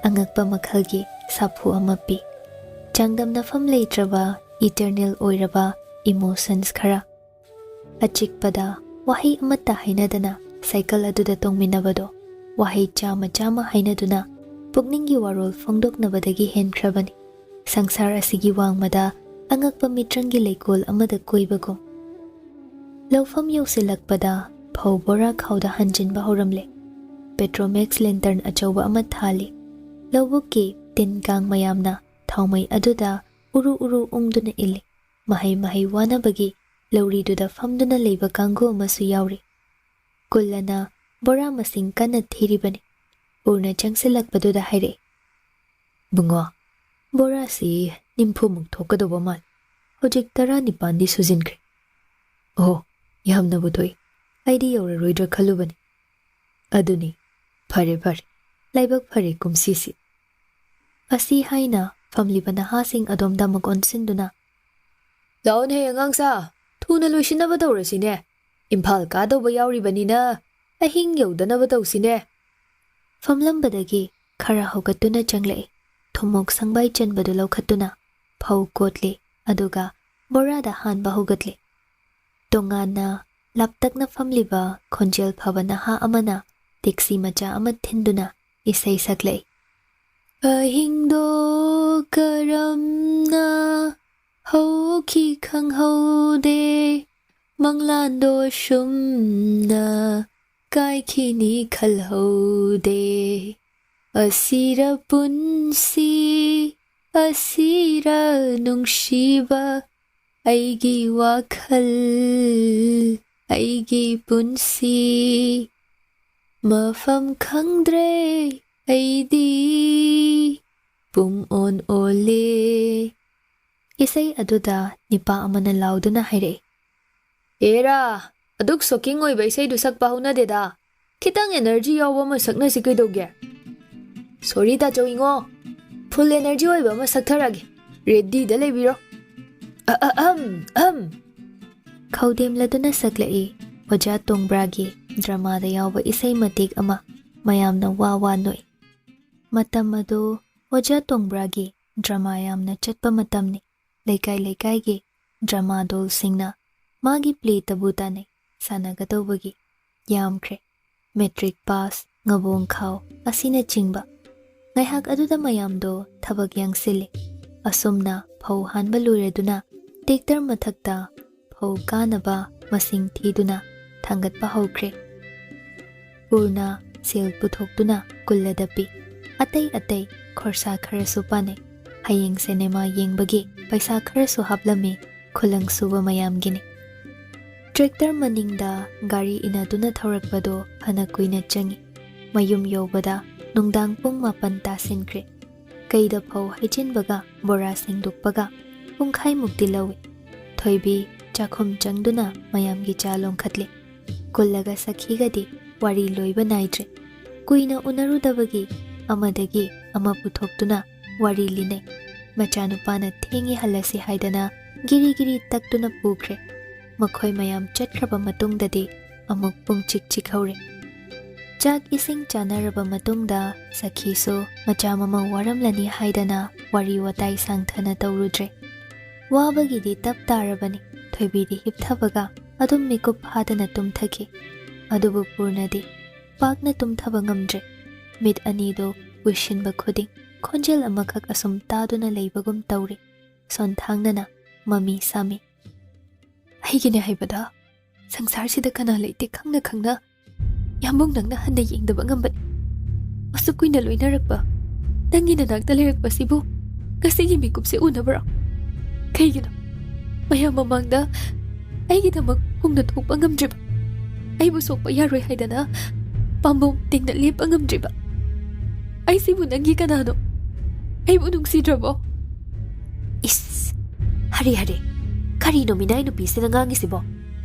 ꯑꯉꯛꯄ ꯃꯈꯜꯒꯤ ꯁꯥꯐꯨ ꯑꯃ ꯄꯤ꯫ ꯆꯥꯡꯗꯝꯅꯐꯝ ꯂꯩꯇ꯭ꯔꯕ, ꯏꯇꯔꯅꯦꯜ ꯑꯣꯏꯔꯕ ꯏꯃꯣꯁꯟꯁ ꯈꯔ꯫ ꯑꯆꯤꯛꯄꯗ ꯋꯥꯍꯩ ꯑꯃꯠꯇ ꯍꯥꯏꯅꯗꯅ ꯁꯥꯏꯀꯜ ꯑꯗꯨꯗ ꯇꯣꯡꯃꯤꯟꯅꯕꯗꯣ, ꯋꯥꯍꯩ ꯆꯥꯝꯃ ꯆꯥꯝꯃ ꯍꯥꯏꯅꯗꯨꯅ ꯄꯨꯛꯅꯤꯡꯒꯤ ꯋꯥꯔꯣꯜ ꯐꯣꯡꯗꯣꯛꯅꯕꯗꯒꯤ ꯍꯦꯟꯈ꯭ꯔꯕꯅꯤ꯫ ꯁꯪꯁꯥꯔ ꯑꯁꯤꯒꯤ ꯋꯥꯡꯃꯗ ꯑꯉꯛꯄ ꯃꯤꯇ꯭ꯔꯪꯒꯤ ꯂꯩꯀꯣꯜ ꯑꯃꯗ ꯀꯣꯏꯕꯒꯨꯝ꯫ ꯂꯧꯐꯝ ꯌꯧꯁꯤꯜꯂꯛꯄꯗ ꯐꯧ ꯕꯣꯔꯥ ꯈꯥꯎꯗ ꯍꯥꯟꯖꯤꯟꯕ ꯍꯧꯔꯝꯂꯦ꯫ ꯄꯦꯇ꯭ꯔꯣꯃꯦꯛꯁ ꯂꯦꯟꯇꯔꯟ ꯑꯆꯧꯕ ꯑꯃ ꯊꯥꯜꯂꯤ꯫ ꯂꯧꯕꯨꯛꯀꯤ ꯇꯤꯟ ꯀꯥꯡ ꯃꯌꯥꯝꯅ ꯊꯥꯎꯃꯩ ꯑꯗꯨꯗ ꯎꯔꯨ ꯎꯔꯨ ꯎꯪꯗꯨꯅ ꯏꯜꯂꯤ꯫ ꯃꯍꯩ ꯃꯍꯩ ꯋꯥꯅꯕꯒꯤ ꯂꯧꯔꯤꯗꯨꯗ ꯐꯝꯗꯨꯅ ꯂꯩꯕ ꯀꯥꯡꯕꯨ ꯑꯃꯁꯨ ꯌꯥꯎꯔꯤ꯫ ꯀꯨꯜꯂꯅ ꯕꯣꯔꯥ ꯃꯁꯤꯡ ꯀꯟꯅ ꯊꯤꯔꯤꯕꯅꯤ꯫ ꯎꯔꯅ ꯆꯪꯁꯤꯜꯂꯛꯄꯗꯨꯗ ꯍꯥꯏꯔꯛꯏ, "ꯕꯨꯡꯉꯣ, ꯕꯣꯔꯥꯁꯤ ꯅꯤꯝꯐꯨꯃꯨꯛ ꯊꯣꯛꯀꯗꯧꯕ ꯃꯥꯜꯂꯤ꯫ ꯍꯧꯖꯤꯛ ꯇꯔꯥꯅꯤꯄꯥꯟꯗꯤ ꯁꯨꯖꯤꯟꯈ꯭ꯔꯦ꯫ ꯑꯣꯍꯣ, ꯌꯥꯝꯅꯕꯨ ꯊꯣꯛꯏ꯫ ꯑꯩꯗꯤ ꯌꯧꯔꯔꯣꯏꯗ꯭ꯔꯥ ꯈꯜꯂꯨꯕꯅꯤ꯫ ꯑꯗꯨꯅꯤ, ꯐꯔꯦ ꯐꯔꯦ, ꯂꯥꯏꯕꯛ ꯐꯔꯦ ꯀꯨꯝꯁꯤꯁꯤ"꯫ ꯑꯁꯤ ꯍꯥꯏꯅ ꯐꯝꯂꯤꯕ ꯅꯍꯥꯁꯤꯡ ꯑꯗꯣꯝꯗ ꯑꯃꯨꯛ ꯑꯣꯟꯁꯤꯟꯗꯨꯅ, "ꯂꯥꯛꯑꯣꯅꯦ ꯑꯉꯥꯡꯁꯥ, ꯊꯨꯅ ꯂꯣꯏꯁꯤꯟꯅꯕ ꯇꯧꯔꯁꯤꯅꯦ꯫ ꯏꯝꯐꯥꯜ ꯀꯥꯗꯧꯕ ꯌꯥꯎꯔꯤꯕꯅꯤꯅ ꯑꯍꯤꯡ ꯌꯧꯗꯅꯕ ꯇꯧꯁꯤꯅꯦ"꯫ ꯐꯝꯂꯝꯕꯗꯒꯤ ꯈꯔ ꯍꯧꯒꯠꯇꯨꯅ ꯆꯪꯂꯛꯏ꯫ ꯊꯨꯝꯃꯣꯛ ꯁꯪꯕꯥꯏ ꯆꯟꯕꯗꯨ ꯂꯧꯈꯠꯇꯨꯅ ꯐꯧ ꯀꯣꯠꯂꯤ, ꯑꯗꯨꯒ ꯕꯣꯔꯥꯗ ꯍꯥꯟꯕ ꯍꯧꯒꯠꯂꯤ꯫ ꯇꯣꯉꯥꯟꯅ ꯂꯥꯞꯇꯛꯅ ꯐꯝꯂꯤꯕ ꯈꯣꯟꯖꯦꯜ ꯐꯕ ꯅꯍꯥ ꯑꯃꯅ ꯇꯦꯛꯁꯤ ꯃꯆꯥ ꯑꯃ ꯊꯤꯟꯗꯨꯅ ꯏꯁꯩ ꯁꯛꯂꯛꯏ꯫ "ꯑꯍꯤꯡꯗꯣ ꯀꯔꯝꯅ ꯍꯧꯈꯤ ꯈꯪꯍꯧꯗꯦ, ꯃꯪꯂꯥꯟꯗꯣ ꯁꯨꯝꯅ ꯀꯥꯏꯈꯤꯅꯤ ꯈꯜꯍꯧꯗꯦ꯫ ꯑꯁꯤꯔ ꯄꯨꯟꯁꯤ, ꯑꯁꯤꯔ ꯅꯨꯡꯁꯤꯕ, ꯑꯩꯒꯤ ꯋꯥꯈꯜ, ꯑꯩꯒꯤ ꯄꯨꯟꯁꯤ꯫ ꯃꯐꯝ ꯈꯪꯗ꯭ꯔꯦ ꯑꯩꯗꯤ, ꯄꯨꯡ ꯑꯣꯟ ꯑꯣꯜꯂꯦ"꯫ ꯏꯁꯩ ꯑꯗꯨꯗ ꯅꯤꯄꯥ ꯑꯃꯅ ꯂꯥꯎꯗꯨꯅ ꯍꯥꯏꯔꯛꯏ, "ꯑꯦꯔꯥ, ꯑꯗꯨꯛ ꯁꯣꯛꯀꯤꯡ ꯑꯣꯏꯕ ꯏꯁꯩꯗꯨ ꯁꯛꯄ ꯍꯧꯅꯗꯦꯗ꯫ ꯈꯤꯇꯪ energy ꯌꯥꯎꯕ ꯑꯃ ꯁꯛꯅꯁꯤ ꯀꯩꯗꯧꯒꯦ? Sorry ꯇꯥꯆꯧ ꯏꯉꯣ, full energy ꯑꯣꯏꯕ ꯑꯃ ꯁꯛꯊꯔꯒꯦ꯫ Readyꯗ ꯂꯩꯕꯤꯔꯣ꯫ ꯑ, ꯑ, ꯑꯝ, ꯑꯝ꯫ ꯈꯧꯗꯦꯝꯂꯗꯨꯅ ꯁꯛꯂꯛꯏ ꯑꯣꯖꯥ ꯇꯣꯡꯕ꯭ꯔꯥꯒꯤ dramaꯗ ꯌꯥꯎꯕ ꯏꯁꯩ ꯃꯇꯦꯛ ꯑꯃ꯫ ꯃꯌꯥꯝꯅ ꯋꯥ ꯋꯥ ꯅꯣꯛꯏ꯫ ꯃꯇꯝ ꯑꯗꯨ ꯑꯣꯖꯥ ꯇꯣꯡꯕ꯭ꯔꯥꯒꯤ drama ꯌꯥꯝꯅ ꯆꯠꯄ ꯃꯇꯝꯅꯤ꯫ ꯂꯩꯀꯥꯏ ꯂꯩꯀꯥꯏꯒꯤ drama ꯗꯣꯜꯁꯤꯡꯅ ꯃꯥꯒꯤ playꯇꯕꯨ ꯇꯥꯅꯩ ꯁꯥꯟꯅꯒꯗꯧꯕꯒꯤ꯫ ꯌꯥꯝꯈ꯭ꯔꯦ꯫ Matric pass, ꯉꯕꯣꯡ ꯈꯥꯎ ꯑꯁꯤꯅꯆꯤꯡꯕ꯫ ꯉꯥꯏꯍꯥꯛ ꯑꯗꯨꯗ ꯃꯌꯥꯝꯗꯣ ꯊꯕꯛ ꯌꯥꯡꯁꯤꯜꯂꯤ꯫ ꯑꯁꯨꯝꯅ ꯐꯧ ꯍꯥꯟꯕ ꯂꯣꯏꯔꯗꯨꯅ tractor ꯃꯊꯛꯇ ꯐꯧ ꯀꯥꯅꯕ ꯃꯁꯤꯡ ꯊꯤꯗꯨꯅ ꯊꯥꯡꯒꯠꯄ ꯍꯧꯈ꯭ꯔꯦ꯫ ꯄꯨꯔꯅ ꯁꯦꯜ ꯄꯨꯊꯣꯛꯇꯨꯅ ꯀꯨꯜꯂꯗ ꯄꯤ꯫ ꯑꯇꯩ ꯑꯇꯩ ꯈꯣꯔꯁꯥ ꯈꯔꯁꯨ ꯄꯥꯅꯩ꯫ ꯍꯌꯦꯡ cinema ꯌꯦꯡꯕꯒꯤ ꯄꯩꯁꯥ ꯈꯔꯁꯨ ꯍꯥꯞꯂꯝꯃꯤ꯫ ꯈꯨꯂꯪ ꯁꯨꯕ ꯃꯌꯥꯝꯒꯤꯅꯤ꯫ Tractor ꯃꯅꯤꯡꯗ ꯒꯥꯔꯤ ꯏꯟꯅꯗꯨꯅ ꯊꯧꯔꯛꯄꯗꯣ ꯐꯅ ꯀꯨꯏꯅ ꯆꯪꯏ꯫ ꯃꯌꯨꯝ ꯌꯧꯕꯗ ꯅꯨꯡꯗꯥꯡ ꯄꯨꯡ ꯃꯥꯄꯟ ꯇꯥꯁꯤꯟꯈ꯭ꯔꯦ꯫ ꯀꯩꯗ ꯐꯧ ꯍꯩꯖꯤꯟꯕꯒ ꯕꯣꯔꯥ ꯁꯦꯡꯗꯣꯛꯄꯒ ꯄꯨꯡꯈꯥꯏꯃꯨꯛꯇꯤ ꯂꯧꯏ꯫ ꯊꯣꯏꯕꯤ ꯆꯥꯛꯈꯨꯝ ꯆꯪꯗꯨꯅ ꯃꯌꯥꯝꯒꯤ ꯆꯥ ꯂꯣꯡꯈꯠꯂꯤ꯫ ꯀꯨꯜꯂꯒ ꯁꯈꯤꯒꯗꯤ ꯋꯥꯔꯤ ꯂꯣꯏꯕ ꯅꯥꯏꯗ꯭ꯔꯦ꯫ ꯀꯨꯏꯅ ꯎꯅꯔꯨꯗꯕꯒꯤ ꯑꯃꯗꯒꯤ ꯑꯃ ꯄꯨꯊꯣꯛꯇꯨꯅ ꯋꯥꯔꯤ ꯂꯤꯅꯩ꯫ ꯃꯆꯥꯅꯨꯄꯥꯅ ꯊꯦꯡꯉꯦ ꯍꯜꯂꯁꯤ ꯍꯥꯏꯗꯅ ꯒꯤꯔꯤ ꯒꯤꯔꯤ ꯇꯛꯇꯨꯅ ꯄꯨꯈ꯭ꯔꯦ꯫ ꯃꯈꯣꯏ ꯃꯌꯥꯝ ꯆꯠꯈ꯭ꯔꯕ ꯃꯇꯨꯡꯗꯗꯤ ꯑꯃꯨꯛ ꯄꯨꯡ ꯆꯤꯛ ꯆꯤꯛꯍꯧꯔꯦ꯫ ꯆꯥꯛ ꯏꯁꯤꯡ ꯆꯥꯅꯔꯕ ꯃꯇꯨꯡꯗ ꯁꯈꯤꯁꯨ ꯃꯆꯥ ꯃꯃꯧ ꯋꯥꯔꯝꯂꯅꯤ ꯍꯥꯏꯗꯅ ꯋꯥꯔꯤ ꯋꯥꯇꯥꯏ ꯁꯥꯡꯊꯅ ꯇꯧꯔꯨꯗ꯭ꯔꯦ꯫ ꯋꯥꯕꯒꯤꯗꯤ ꯇꯞ ꯇꯥꯔꯕꯅꯤ꯫ ꯊꯣꯏꯕꯤꯗꯤ ꯍꯤꯞꯊꯕꯒ ꯑꯗꯨꯝ ꯃꯤꯀꯨꯞ ꯐꯥꯗꯅ ꯇꯨꯝꯊꯈꯤ꯫ ꯑꯗꯨꯕꯨ ꯄꯨꯔꯅꯗꯤ ꯄꯥꯛꯅ ꯇꯨꯝꯊꯕ ꯉꯝꯗ꯭ꯔꯦ꯫ ꯃꯤꯠ ꯑꯅꯤꯗꯨ ꯎꯏꯁꯤꯟꯕ ꯈꯨꯗꯤꯡ ꯈꯣꯟꯖꯦꯜ ꯑꯃꯈꯛ ꯑꯁꯨꯝ ꯇꯥꯗꯨꯅ ꯂꯩꯕꯒꯨꯝ ꯇꯧꯔꯤ꯫ ꯁꯣꯟꯊꯥꯡꯅꯅ ꯃꯃꯤ ꯁꯥꯃꯤ꯫ "ꯑꯩꯒꯤꯅꯦ ꯍꯥꯏꯕꯗ ꯁꯪꯁꯥꯔꯁꯤꯗ ꯀꯅꯥ ꯂꯩꯇꯦ ꯈꯪꯅ ꯈꯪꯅ ꯌꯥꯝꯕꯨꯡ ꯅꯪꯅ ꯍꯟꯅ ꯌꯦꯡꯗꯕ ꯉꯝꯕꯅꯤ꯫ ꯑꯁꯨꯛ ꯀꯨꯏꯅ ꯂꯣꯏꯅꯔꯛꯄ ꯅꯪꯒꯤ ꯅꯅꯥꯛꯇ ꯂꯩꯔꯛꯄꯁꯤꯕꯨ ꯉꯁꯤꯒꯤ ꯃꯤꯀꯨꯞꯁꯦ ꯎꯅꯕ꯭ꯔꯣ? ꯀꯩꯒꯤꯅꯣ ꯃꯌꯥꯝ ꯃꯃꯥꯡꯗ ꯑꯩꯒꯤꯗꯃꯛ ꯍꯨꯡꯅ ꯊꯣꯛꯄ ꯉꯝꯗ꯭ꯔꯤꯕ? ꯑꯩꯕꯨ ꯁꯣꯛꯄ ꯌꯥꯔꯣꯏ ꯍꯥꯏꯗꯅ ꯄꯥꯝꯕꯣꯝ ꯇꯤꯡꯅ ꯂꯦꯞꯄ ꯉꯝꯗ꯭ꯔꯤꯕ? ꯑꯩꯁꯤꯕꯨ ꯅꯪꯒꯤ ꯀꯅꯥꯅꯣ? ꯑꯩꯕꯨ ꯅꯨꯡꯁꯤꯗ꯭ꯔꯕꯣ?" "ꯏꯁ! ꯍꯔꯦ ꯍꯔꯦ! ꯀꯔꯤꯅꯣ ꯃꯤꯅꯥꯏ ꯅꯨꯄꯤꯁꯤꯅ ꯉꯥꯡꯉꯤꯁꯤꯕꯣ?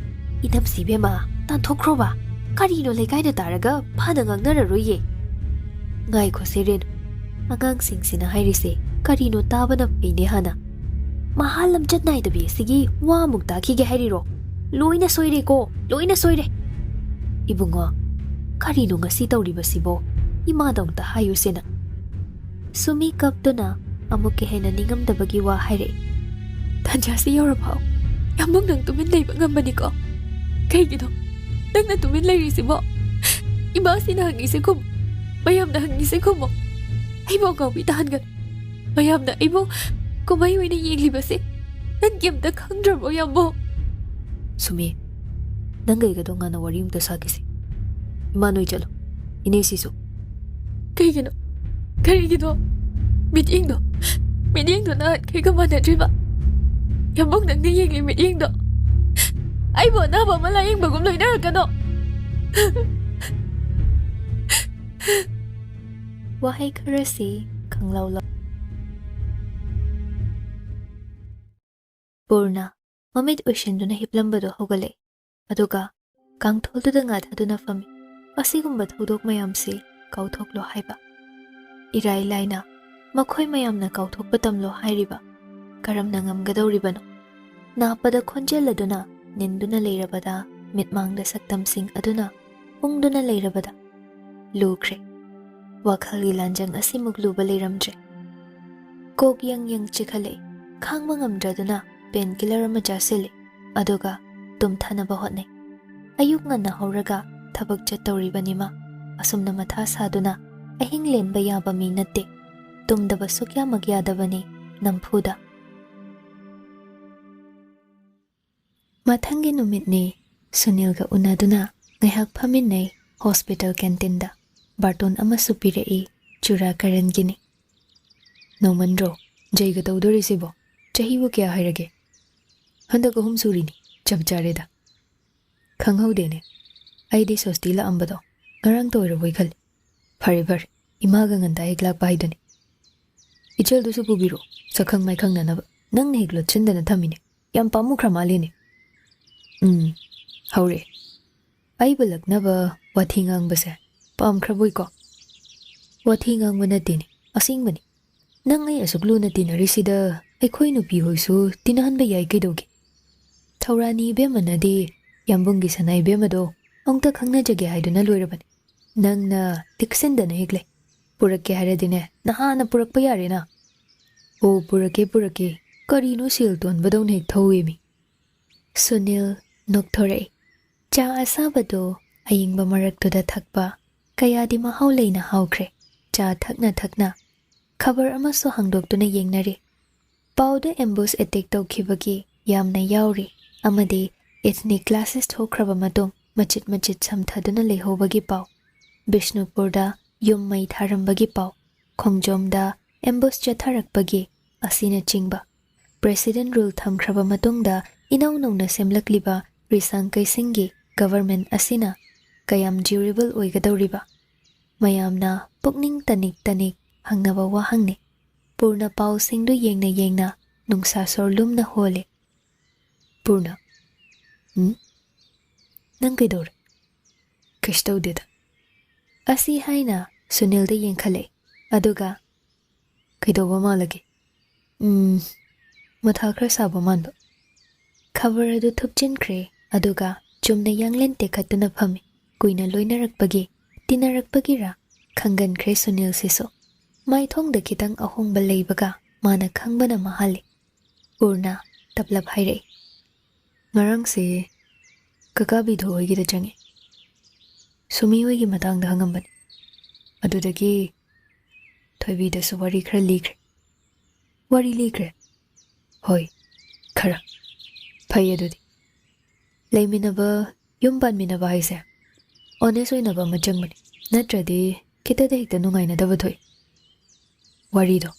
ꯏꯅꯝꯁꯤ ꯏꯕꯦꯝꯃ, ꯇꯥꯟꯊꯣꯛꯈ꯭ꯔꯣꯕ꯫ ꯀꯔꯤꯅꯣ ꯂꯩꯀꯥꯏꯗ ꯇꯥꯔꯒ ꯐꯅ ꯉꯥꯡꯅꯔꯔꯣꯏꯌꯦ꯫ ꯉꯥꯏꯈꯣꯁꯦ ꯔꯦꯅꯨ, ꯑꯉꯥꯡꯁꯤꯡꯁꯤꯅ ꯍꯥꯏꯔꯤꯁꯦ ꯀꯔꯤꯅꯣ ꯇꯥꯕꯅ ꯐꯩꯅꯦ ꯍꯥꯟꯅ꯫ ꯃꯍꯥ ꯂꯝꯆꯠ ꯅꯥꯏꯗꯕꯤ ꯑꯁꯤꯒꯤ ꯋꯥ ꯑꯃꯨꯛ ꯇꯥꯈꯤꯒꯦ ꯍꯥꯏꯔꯤꯔꯣ? ꯂꯣꯏꯅ ꯁꯣꯏꯔꯦꯀꯣ, ꯂꯣꯏꯅ ꯁꯣꯏꯔꯦ꯫ ꯏꯕꯨꯡꯉꯣ, ꯀꯔꯤꯅꯣ ꯉꯁꯤ ꯇꯧꯔꯤꯕꯁꯤꯕꯣ? ꯏꯃꯥꯗ ꯑꯃꯨꯛꯇ ꯍꯥꯏꯌꯨꯁꯦꯅ꯫ ꯁꯨꯃꯤ ꯀꯞꯇꯨꯅ ꯑꯃꯨꯛꯀ ꯍꯦꯟꯅ ꯅꯤꯡꯉꯝꯗꯕꯒꯤ ꯋꯥ ꯍꯥꯏꯔꯛꯏ꯫ ꯇꯥꯟꯖꯥꯁꯤ ꯌꯧꯔꯐꯥꯎ ꯌꯥꯝꯕꯨꯡ ꯅꯪ ꯇꯨꯃꯤꯟ ꯂꯩꯕ ꯉꯝꯕꯅꯤꯀꯣ? ꯀꯩꯒꯤꯅꯣ ꯅꯪꯅ ꯇꯨꯃꯤꯟ ꯂꯩꯔꯤꯁꯤꯕꯣ? ꯏꯃꯥꯁꯤꯅ ꯍꯪꯉꯤꯁꯦ ꯈꯨꯝꯃꯣ, ꯃꯌꯥꯝꯅ ꯍꯪꯉꯤꯁꯦ ꯈꯨꯝꯃꯣ꯫ ꯑꯩꯕꯨ ꯑꯉꯥꯎꯕꯤ ꯇꯥꯍꯟꯒꯅꯨ꯫ ꯃꯌꯥꯝꯅ ꯑꯩꯕꯨ ꯀꯨꯝꯍꯩ ꯑꯣꯏꯅ ꯌꯦꯡꯂꯤꯕꯁꯦ ꯅꯪ ꯀꯩꯝꯇ ꯈꯪꯗ꯭ꯔꯕꯣ, ꯌꯥꯝꯕꯨꯡ? ꯁꯨꯃꯤ, ꯅꯪ ꯀꯩꯒꯗꯣ ꯉꯥꯟꯅ ꯋꯥꯔꯤ ꯑꯃꯨꯛꯇ ꯁꯥꯈꯤꯁꯤ꯫ ꯏꯃꯥ, ꯅꯣꯏ ꯆꯠꯂꯣ꯫ ꯏꯅꯦꯁꯤꯁꯨ꯫ ꯀꯩꯒꯤꯅꯣ? ꯀꯔꯤꯒꯤꯅꯣ? ꯃꯤꯠꯌꯦꯡꯗꯣ, ꯃꯤꯠꯌꯦꯡꯗꯣ ꯅꯍꯥꯟꯈꯩꯒ ꯃꯥꯟꯅꯗ꯭ꯔꯤꯕ꯫ ꯌꯥꯝꯕꯨꯡ, ꯅꯪꯅ ꯌꯦꯡꯂꯤ ꯃꯤꯠꯌꯦꯡꯗꯣ ꯑꯩꯕꯨ ꯑꯅꯥꯕ ꯑꯃ ꯂꯥꯌꯦꯡꯕꯒꯨꯝ ꯂꯣꯏꯅꯔꯛꯀꯅꯣ꯫ ꯋꯥꯍꯩ ꯈꯔꯁꯤ ꯈꯪꯂꯧ ꯂꯧ꯫ ꯄꯨꯔꯅ ꯃꯃꯤꯠ ꯎꯏꯁꯤꯟꯗꯨꯅ ꯍꯤꯞꯂꯝꯕꯗꯨ ꯍꯧꯒꯠꯂꯛꯏ, ꯑꯗꯨꯒ ꯀꯥꯡꯊꯣꯜꯗꯨꯗ ꯉꯥꯊꯗꯨꯅ ꯐꯝꯃꯤ꯫ ꯑꯁꯤꯒꯨꯝꯕ ꯊꯧꯗꯣꯛ ꯃꯌꯥꯝꯁꯤ ꯀꯥꯎꯊꯣꯛꯂꯣ ꯍꯥꯏꯕ꯫ ꯏꯔꯥꯏ ꯂꯥꯏꯅ ꯃꯈꯣꯏ ꯃꯌꯥꯝꯅ ꯀꯥꯎꯊꯣꯛꯄ ꯇꯝꯂꯣ ꯍꯥꯏꯔꯤꯕ꯫ ꯀꯔꯝꯅ ꯉꯝꯒꯗꯧꯔꯤꯕꯅꯣ? ꯅꯥꯞꯄꯗ ꯈꯣꯟꯖꯦꯜ ꯑꯗꯨꯅ ꯅꯤꯟꯗꯨꯅ ꯂꯩꯔꯕꯗ ꯃꯤꯠꯃꯥꯡꯗ ꯁꯛꯇꯝꯁꯤꯡ ꯑꯗꯨꯅ ꯎꯪꯗꯨꯅ ꯂꯩꯔꯕꯗ ꯂꯨꯈ꯭ꯔꯦ꯫ ꯋꯥꯈꯜꯒꯤ ꯂꯥꯟꯖꯪ ꯑꯁꯤꯃꯨꯛ ꯂꯨꯕ ꯂꯩꯔꯝꯗ꯭ꯔꯦ꯫ ꯀꯣꯛ ꯌꯪ ꯌꯪ ꯆꯤꯛꯈꯠꯂꯛꯏ꯫ ꯈꯥꯡꯕ ꯉꯝꯗ꯭ꯔꯗꯨꯅ ꯄꯦꯟ ꯀꯤꯂꯔ ꯑꯃ ꯆꯥꯁꯤꯜꯂꯤ, ꯑꯗꯨꯒ ꯇꯨꯝꯊꯅꯕ ꯍꯣꯠꯅꯩ꯫ ꯑꯌꯨꯛ ꯉꯟꯅ ꯍꯧꯔꯒ ꯊꯕꯛ ꯆꯠꯇꯧꯔꯤꯕꯅꯤꯃ꯫ ꯑꯁꯨꯝꯅ ꯃꯊꯥ ꯁꯥꯗꯨꯅ ꯑꯍꯤꯡ ꯂꯦꯟꯕ ꯌꯥꯕ ꯃꯤ ꯅꯠꯇꯦ꯫ ꯇꯨꯝꯗꯕ ꯁꯨꯛꯌꯥꯃꯛ ꯌꯥꯗꯕꯅꯤ ꯅꯝꯐꯨꯗ꯫ ꯃꯊꯪꯒꯤ ꯅꯨꯃꯤꯠꯅꯤ꯫ ꯁꯨꯅꯤꯜꯒ ꯎꯅꯗꯨꯅ ꯉꯥꯏꯍꯥꯛ ꯐꯝꯃꯤꯟꯅꯩ ꯍꯣꯁꯄꯤꯇꯥꯜ ꯀꯦꯟꯇꯤꯟꯗ꯫ ꯕꯥꯔꯇꯣꯟ ꯑꯃꯁꯨ ꯄꯤꯔꯛꯏ, ꯆꯨꯔꯥ ꯀꯔꯟꯒꯤꯅꯤ꯫ ꯅꯧꯃꯟꯗ꯭ꯔꯣ ꯖꯩꯒ ꯇꯧꯗꯣꯔꯤꯁꯤꯕꯣ? ꯆꯍꯤꯕꯨ ꯀꯌꯥ ꯍꯥꯏꯔꯒꯦ? ꯍꯟꯗꯛ ꯑꯍꯨꯝ ꯁꯨꯔꯤꯅꯤ꯫ ꯆꯞ ꯆꯥꯔꯦꯗ꯫ ꯈꯪꯍꯧꯗꯦꯅꯦ꯫ ꯑꯩꯗꯤ ꯁꯣꯁꯇꯤ ꯂꯥꯛꯑꯝꯕꯗꯣ ꯉꯔꯥꯡꯇ ꯑꯣꯏꯔꯕꯣꯏ ꯈꯜꯂꯤ꯫ ꯐꯔꯦ ꯐꯔꯦ, ꯏꯃꯥꯒ ꯉꯟꯇꯥ ꯍꯦꯛ ꯂꯥꯛꯄ ꯍꯥꯏꯗꯨꯅꯤ꯫ ꯏꯆꯜꯗꯨꯁꯨ ꯄꯨꯕꯤꯔꯣ, ꯁꯛꯈꯪ ꯃꯥꯏꯈꯪꯅꯅꯕ꯫ ꯅꯪꯅ ꯍꯦꯛ ꯂꯣꯠꯁꯤꯟꯗꯅ ꯊꯝꯃꯤꯅꯦ꯫ ꯌꯥꯝ ꯄꯥꯝꯃꯨꯈ꯭ꯔ ꯃꯥꯜꯂꯦꯅꯦ꯫ ꯎꯝ, ꯍꯧꯔꯦ꯫ ꯑꯩꯕꯨ ꯂꯛꯅꯕ ꯋꯥꯊꯤ ꯉꯥꯡꯕꯁꯦ ꯄꯥꯝꯈ꯭ꯔꯕꯣꯏꯀꯣ? ꯋꯥꯊꯤ ꯉꯥꯡꯕ ꯅꯠꯇꯦꯅꯦ, ꯑꯁꯦꯡꯕꯅꯤ꯫ ꯅꯪ ꯑꯩ ꯑꯁꯨꯛ ꯂꯨꯅ ꯇꯤꯟꯅꯔꯤꯁꯤꯗ ꯑꯩꯈꯣꯏ ꯅꯨꯄꯤ ꯍꯣꯏꯁꯨ ꯇꯤꯟꯅꯍꯟꯕ ꯌꯥꯏ ꯀꯩꯗꯧꯒꯦ? ꯊꯧꯔꯥꯅꯤ ꯏꯕꯦꯝꯃꯅꯗꯤ ꯌꯥꯝꯕꯨꯡꯒꯤ ꯁꯅꯥ ꯏꯕꯦꯝꯃꯗꯣ ꯑꯃꯨꯛꯇ ꯈꯪꯅꯖꯒꯦ ꯍꯥꯏꯗꯨꯅ ꯂꯣꯏꯔꯕꯅꯤ꯫ ꯅꯪꯅ ꯇꯤꯛꯁꯤꯟꯗꯅ ꯍꯦꯛ ꯂꯩ꯫ ꯄꯨꯔꯛꯀꯦ ꯍꯥꯏꯔꯗꯤꯅꯦ, ꯅꯍꯥꯟꯅ ꯄꯨꯔꯛꯄ ꯌꯥꯔꯦꯅ꯫ ꯑꯣ, ꯄꯨꯔꯛꯀꯦ, ꯄꯨꯔꯛꯀꯦ꯫ ꯀꯔꯤꯅꯣ ꯁꯦꯜ ꯇꯣꯟꯕꯗꯧꯅ ꯍꯦꯛ ꯊꯧꯋꯦꯃꯤ? ꯁꯨꯅꯤꯜ ꯅꯣꯛꯊꯣꯔꯛꯏ꯫ ꯆꯥ ꯑꯁꯥꯕꯗꯣ ꯑꯏꯪꯕ ꯃꯔꯛꯇꯨꯗ ꯊꯛꯄ ꯀꯌꯥꯗꯤ ꯃꯍꯥꯎ ꯂꯩꯅ ꯍꯥꯎꯈ꯭ꯔꯦ꯫ ꯆꯥ ꯊꯛꯅ ꯊꯛꯅ ꯈꯕꯔ ꯑꯃꯁꯨ ꯍꯥꯡꯗꯣꯛꯇꯨꯅ ꯌꯦꯡꯅꯔꯤ꯫ ꯄꯥꯎꯗ ꯑꯦꯝꯕꯨꯁ ꯑꯦꯇꯦꯛ ꯇꯧꯈꯤꯕꯒꯤ ꯌꯥꯝꯅ ꯌꯥꯎꯔꯤ ꯑꯃꯗꯤ ꯏꯊꯅꯤꯛ ꯀ꯭ꯂꯥꯁꯦꯁ ꯊꯣꯛꯈ꯭ꯔꯕ ꯃꯇꯨꯡ ꯃꯆꯤꯠ ꯃꯆꯤꯠ ꯁꯝꯊꯗꯨꯅ ꯂꯩꯍꯧꯕꯒꯤ ꯄꯥꯎ, ꯕꯤꯁꯅꯨꯄꯨꯔꯗ ꯌꯨꯝ ꯃꯩ ꯊꯥꯔꯝꯕꯒꯤ ꯄꯥꯎ, ꯈꯣꯡꯖꯣꯝꯗ ꯑꯦꯝꯕꯨꯁ ꯆꯠꯊꯔꯛꯄꯒꯤ ꯑꯁꯤꯅꯆꯤꯡꯕ꯫ ꯄ꯭ꯔꯦꯁꯤꯗꯦꯟ ꯔꯨꯜ ꯊꯝꯈ꯭ꯔꯕ ꯃꯇꯨꯡꯗ ꯏꯅꯧ ꯅꯧꯅ ꯁꯦꯝꯂꯛꯂꯤꯕ ꯔꯤꯁꯥꯡ ꯀꯩꯁꯤꯡꯒꯤ ꯒꯚꯔꯟꯃꯦꯟꯠ ꯑꯁꯤꯅ ꯀꯌꯥꯝ ꯗ꯭ꯌꯨꯔꯦꯕꯜ ꯑꯣꯏꯒꯗꯧꯔꯤꯕ? ꯃꯌꯥꯝꯅ ꯄꯨꯛꯅꯤꯡ ꯇꯅꯤꯛ ꯇꯅꯤꯛ ꯍꯪꯅꯕ ꯋꯥꯍꯪꯅꯤ꯫ ꯄꯨꯔꯅ ꯄꯥꯎꯁꯤꯡꯗꯨ ꯌꯦꯡꯅ ꯌꯦꯡꯅ ꯅꯨꯡꯁꯥ ꯁꯣꯔ ꯂꯨꯝꯅ ꯍꯣꯜꯂꯤ꯫ ꯄꯨꯔꯅ, "ꯎꯝ? ꯅꯪ ꯀꯩꯗꯧꯔꯦ?" "ꯀꯩꯁꯨ ꯇꯧꯗꯦꯗ꯫" ꯑꯁꯤ ꯍꯥꯏꯅ ꯁꯨꯅꯤꯜꯗ ꯌꯦꯡꯈꯠꯂꯛꯏ꯫ ꯑꯗꯨꯒ, "ꯀꯩꯗꯧꯕ ꯃꯥꯜꯂꯒꯦ?" "ꯎꯝ, ꯃꯊꯥ ꯈꯔ ꯁꯥꯕ ꯃꯥꯟꯕ꯫" ꯈꯕꯔ ꯑꯗꯨ ꯊꯨꯞꯆꯤꯟꯈ꯭ꯔꯦ, ꯑꯗꯨꯒ ꯆꯨꯝꯅ ꯌꯥꯡꯂꯦꯟ ꯇꯦꯛꯈꯠꯇꯨꯅ ꯐꯝꯃꯤ꯫ ꯀꯨꯏꯅ ꯂꯣꯏꯅꯔꯛꯄꯒꯤ, ꯇꯤꯟꯅꯔꯛꯄꯒꯤꯔꯥ ꯈꯪꯒꯟꯈ꯭ꯔꯦ ꯁꯨꯅꯤꯜꯁꯤꯁꯨ꯫ ꯃꯥꯏꯊꯣꯡꯗ ꯈꯤꯇꯪ ꯑꯍꯣꯡꯕ ꯂꯩꯕꯒ ꯃꯥꯅ ꯈꯪꯕꯅ ꯃꯍꯥꯜꯂꯤ꯫ ꯄꯨꯔꯅ ꯇꯞꯂꯞ ꯍꯥꯏꯔꯛꯏ꯫ "ꯉꯔꯥꯡꯁꯦ ꯀꯀꯥ ꯕꯤꯙꯨ ꯍꯣꯏꯒꯤꯗ ꯆꯪꯉꯦ꯫ ꯁꯨꯃꯤ ꯍꯣꯏꯒꯤ ꯃꯇꯥꯡꯗ ꯍꯪꯉꯝꯕꯅꯤ꯫ ꯑꯗꯨꯗꯒꯤ ꯊꯣꯏꯕꯤꯗꯁꯨ ꯋꯥꯔꯤ ꯈꯔ ꯂꯤꯈ꯭ꯔꯦ꯫" "ꯋꯥꯔꯤ ꯂꯤꯈ꯭ꯔꯦ?" "ꯍꯣꯏ, ꯈꯔ꯫" "ꯐꯩ ꯑꯗꯨꯗꯤ꯫ ꯂꯩꯃꯤꯟꯅꯕ, ꯌꯨꯝ ꯄꯥꯟꯃꯤꯟꯅꯕ ꯍꯥꯏꯁꯦ ꯑꯣꯅꯦꯁ ꯑꯣꯏꯅꯕ ꯑꯃ ꯆꯪꯕꯅꯤ꯫ ꯅꯠꯇ꯭ꯔꯗꯤ ꯈꯤꯇꯗ ꯍꯦꯛꯇ ꯅꯨꯡꯉꯥꯏꯅꯗꯕ ꯊꯣꯛꯏ꯫ ꯋꯥꯔꯤꯗꯣ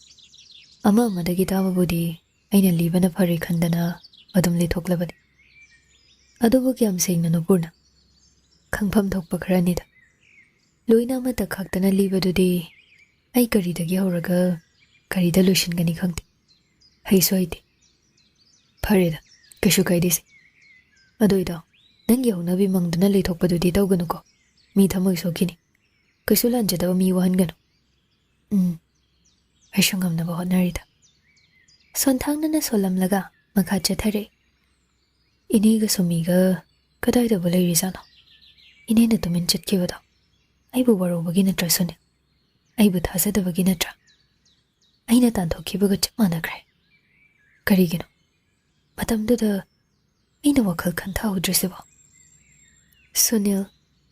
ꯑꯃ ꯑꯃꯗꯒꯤ ꯇꯥꯕꯕꯨꯗꯤ ꯑꯩꯅ ꯂꯤꯕꯅ ꯐꯔꯦ ꯈꯟꯗꯅ ꯑꯗꯨꯝ ꯂꯤꯊꯣꯛꯂꯕꯅꯤ꯫ ꯑꯗꯨꯕꯨ ꯀꯌꯥꯝ ꯁꯦꯡꯅꯅꯣ ꯄꯨꯔꯅ? ꯈꯪꯐꯝ ꯊꯣꯛꯄ ꯈꯔꯅꯤꯗ꯫ ꯂꯣꯏꯅ ꯑꯃꯠꯇ ꯈꯥꯛꯇꯅ ꯂꯤꯕꯗꯨꯗꯤ ꯑꯩ ꯀꯔꯤꯗꯒꯤ ꯍꯧꯔꯒ ꯀꯔꯤꯗ ꯂꯣꯏꯁꯤꯟꯒꯅꯤ ꯈꯪꯗꯦ꯫ ꯍꯩꯁꯨ ꯍꯩꯇꯦ꯫ ꯐꯔꯦꯗ, ꯀꯩꯁꯨ ꯀꯥꯏꯗꯦꯁꯦ꯫ ꯑꯗꯨ ꯏꯇꯥꯎ, ꯅꯪꯒꯤ ꯍꯧꯅꯕꯤ ꯃꯪꯗꯨꯅ ꯂꯩꯊꯣꯛꯄꯗꯨꯗꯤ ꯇꯧꯒꯅꯨꯀꯣ꯫ ꯃꯤ ꯊꯃꯣꯏ ꯁꯣꯛꯈꯤꯅꯤ꯫ ꯀꯩꯁꯨ ꯂꯥꯟꯖꯗꯕ ꯃꯤ ꯋꯥꯍꯟꯒꯅꯨ꯫ ꯎꯝ, ꯑꯩꯁꯨ ꯉꯝꯅꯕ ꯍꯣꯠꯅꯔꯤꯗ꯫ ꯁꯣꯟꯊꯥꯡꯅꯅ ꯁꯣꯜꯂꯝꯂꯒ ꯃꯈꯥ ꯆꯠꯊꯔꯛꯏ꯫ ꯏꯅꯦꯒ ꯁꯨꯃꯤꯒ ꯀꯗꯥꯏꯗꯕꯨ ꯂꯩꯔꯤꯖꯥꯠꯅꯣ? ꯏꯅꯦꯅ ꯇꯨꯃꯤꯟ ꯆꯠꯈꯤꯕꯗꯣ ꯑꯩꯕꯨ ꯋꯥꯔꯧꯕꯒꯤ ꯅꯠꯇ꯭ꯔꯥ ꯁꯨꯅꯤꯜ? ꯑꯩꯕꯨ ꯊꯥꯖꯗꯕꯒꯤ ꯅꯠꯇ꯭ꯔꯥ? ꯑꯩꯅ ꯇꯥꯟꯊꯣꯛꯈꯤꯕꯒ ꯆꯞ ꯃꯥꯟꯅꯈ꯭ꯔꯦ꯫ ꯀꯔꯤꯒꯤꯅꯣ ꯃꯇꯝꯗꯨꯗ ꯑꯩꯅ ꯋꯥꯈꯜ ꯈꯟꯊꯍꯧꯗ꯭ꯔꯤꯁꯤꯕꯣ? ꯁꯨꯅꯤꯜ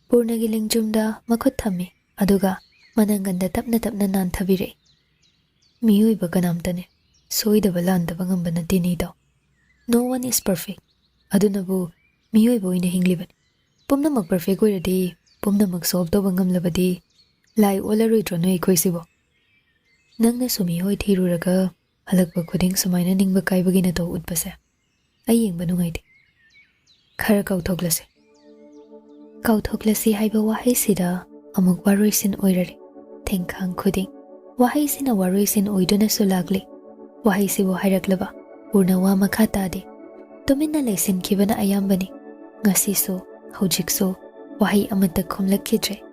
ꯄꯨꯔꯅꯒꯤ ꯂꯦꯡꯖꯨꯝꯗ ꯃꯈꯨꯠ ꯊꯝꯃꯤ, ꯑꯗꯨꯒ ꯃꯅꯪꯒꯟꯗ ꯇꯞꯅ ꯇꯞꯅ ꯅꯥꯟꯊꯕꯤꯔꯛꯏ꯫ ꯃꯤꯑꯣꯏꯕ ꯀꯅꯥꯝꯇꯅꯦ ꯁꯣꯏꯗꯕ ꯂꯥꯟꯗꯕ ꯉꯝꯕ ꯅꯠꯇꯦ ꯅꯤꯗꯣ꯫ No one is perfect꯫ ꯑꯗꯨꯅꯕꯨ ꯃꯤꯑꯣꯏꯕ ꯑꯣꯏꯅ ꯍꯤꯡꯂꯤꯕꯅꯤ꯫ ꯄꯨꯝꯅꯃꯛ perfect ꯑꯣꯏꯔꯗꯤ, ꯄꯨꯝꯅꯃꯛ solve ꯇꯧꯕ ꯉꯝꯂꯕꯗꯤ, ꯂꯥꯏ ꯑꯣꯜꯂꯔꯣꯏꯗ꯭ꯔꯣ ꯅꯣꯏ ꯑꯩꯈꯣꯏꯁꯤꯕꯣ? ꯅꯪꯅ ꯁꯨꯃꯤ ꯍꯣꯏ ꯊꯤꯔꯨꯔꯒ ꯍꯜꯂꯛꯄ ꯈꯨꯗꯤꯡ ꯁꯨꯃꯥꯏꯅ ꯅꯤꯡꯕ ꯀꯥꯏꯕꯒꯤ ꯅꯇꯧ ꯎꯠꯄꯁꯦ ꯑꯩ ꯌꯦꯡꯕ ꯅꯨꯡꯉꯥꯏꯇꯦ꯫ ꯈꯔ ꯀꯥꯎꯊꯣꯛꯂꯁꯤ꯫ ꯀꯥꯎꯊꯣꯛꯂꯁꯤ ꯍꯥꯏꯕ ꯋꯥꯍꯩꯁꯤꯗ ꯑꯃꯨꯛ ꯋꯥꯔꯣꯏꯁꯤꯟ ꯑꯣꯏꯔꯔꯦ꯫ ꯊꯦꯡꯈꯥꯡ ꯈꯨꯗꯤꯡ ꯋꯥꯍꯩꯁꯤꯅ ꯋꯥꯔꯣꯏꯁꯤꯟ ꯑꯣꯏꯗꯨꯅꯁꯨ ꯂꯥꯛꯂꯤ꯫ ꯋꯥꯍꯩꯁꯤꯕꯨ ꯍꯥꯏꯔꯛꯂꯕ ꯄꯨꯔꯅ ꯋꯥ ꯃꯈꯥ ꯇꯥꯗꯦ꯫ ꯇꯨꯃꯤꯟꯅ ꯂꯩꯁꯤꯟꯈꯤꯕꯅ ꯑꯌꯥꯝꯕꯅꯤ꯫ ꯉꯁꯤꯁꯨ, ꯍꯧꯖꯤꯛꯁꯨ ꯋꯥꯍꯩ ꯑꯃꯠꯇ ꯈꯨꯝꯂꯛꯈꯤꯗ꯭ꯔꯦ꯫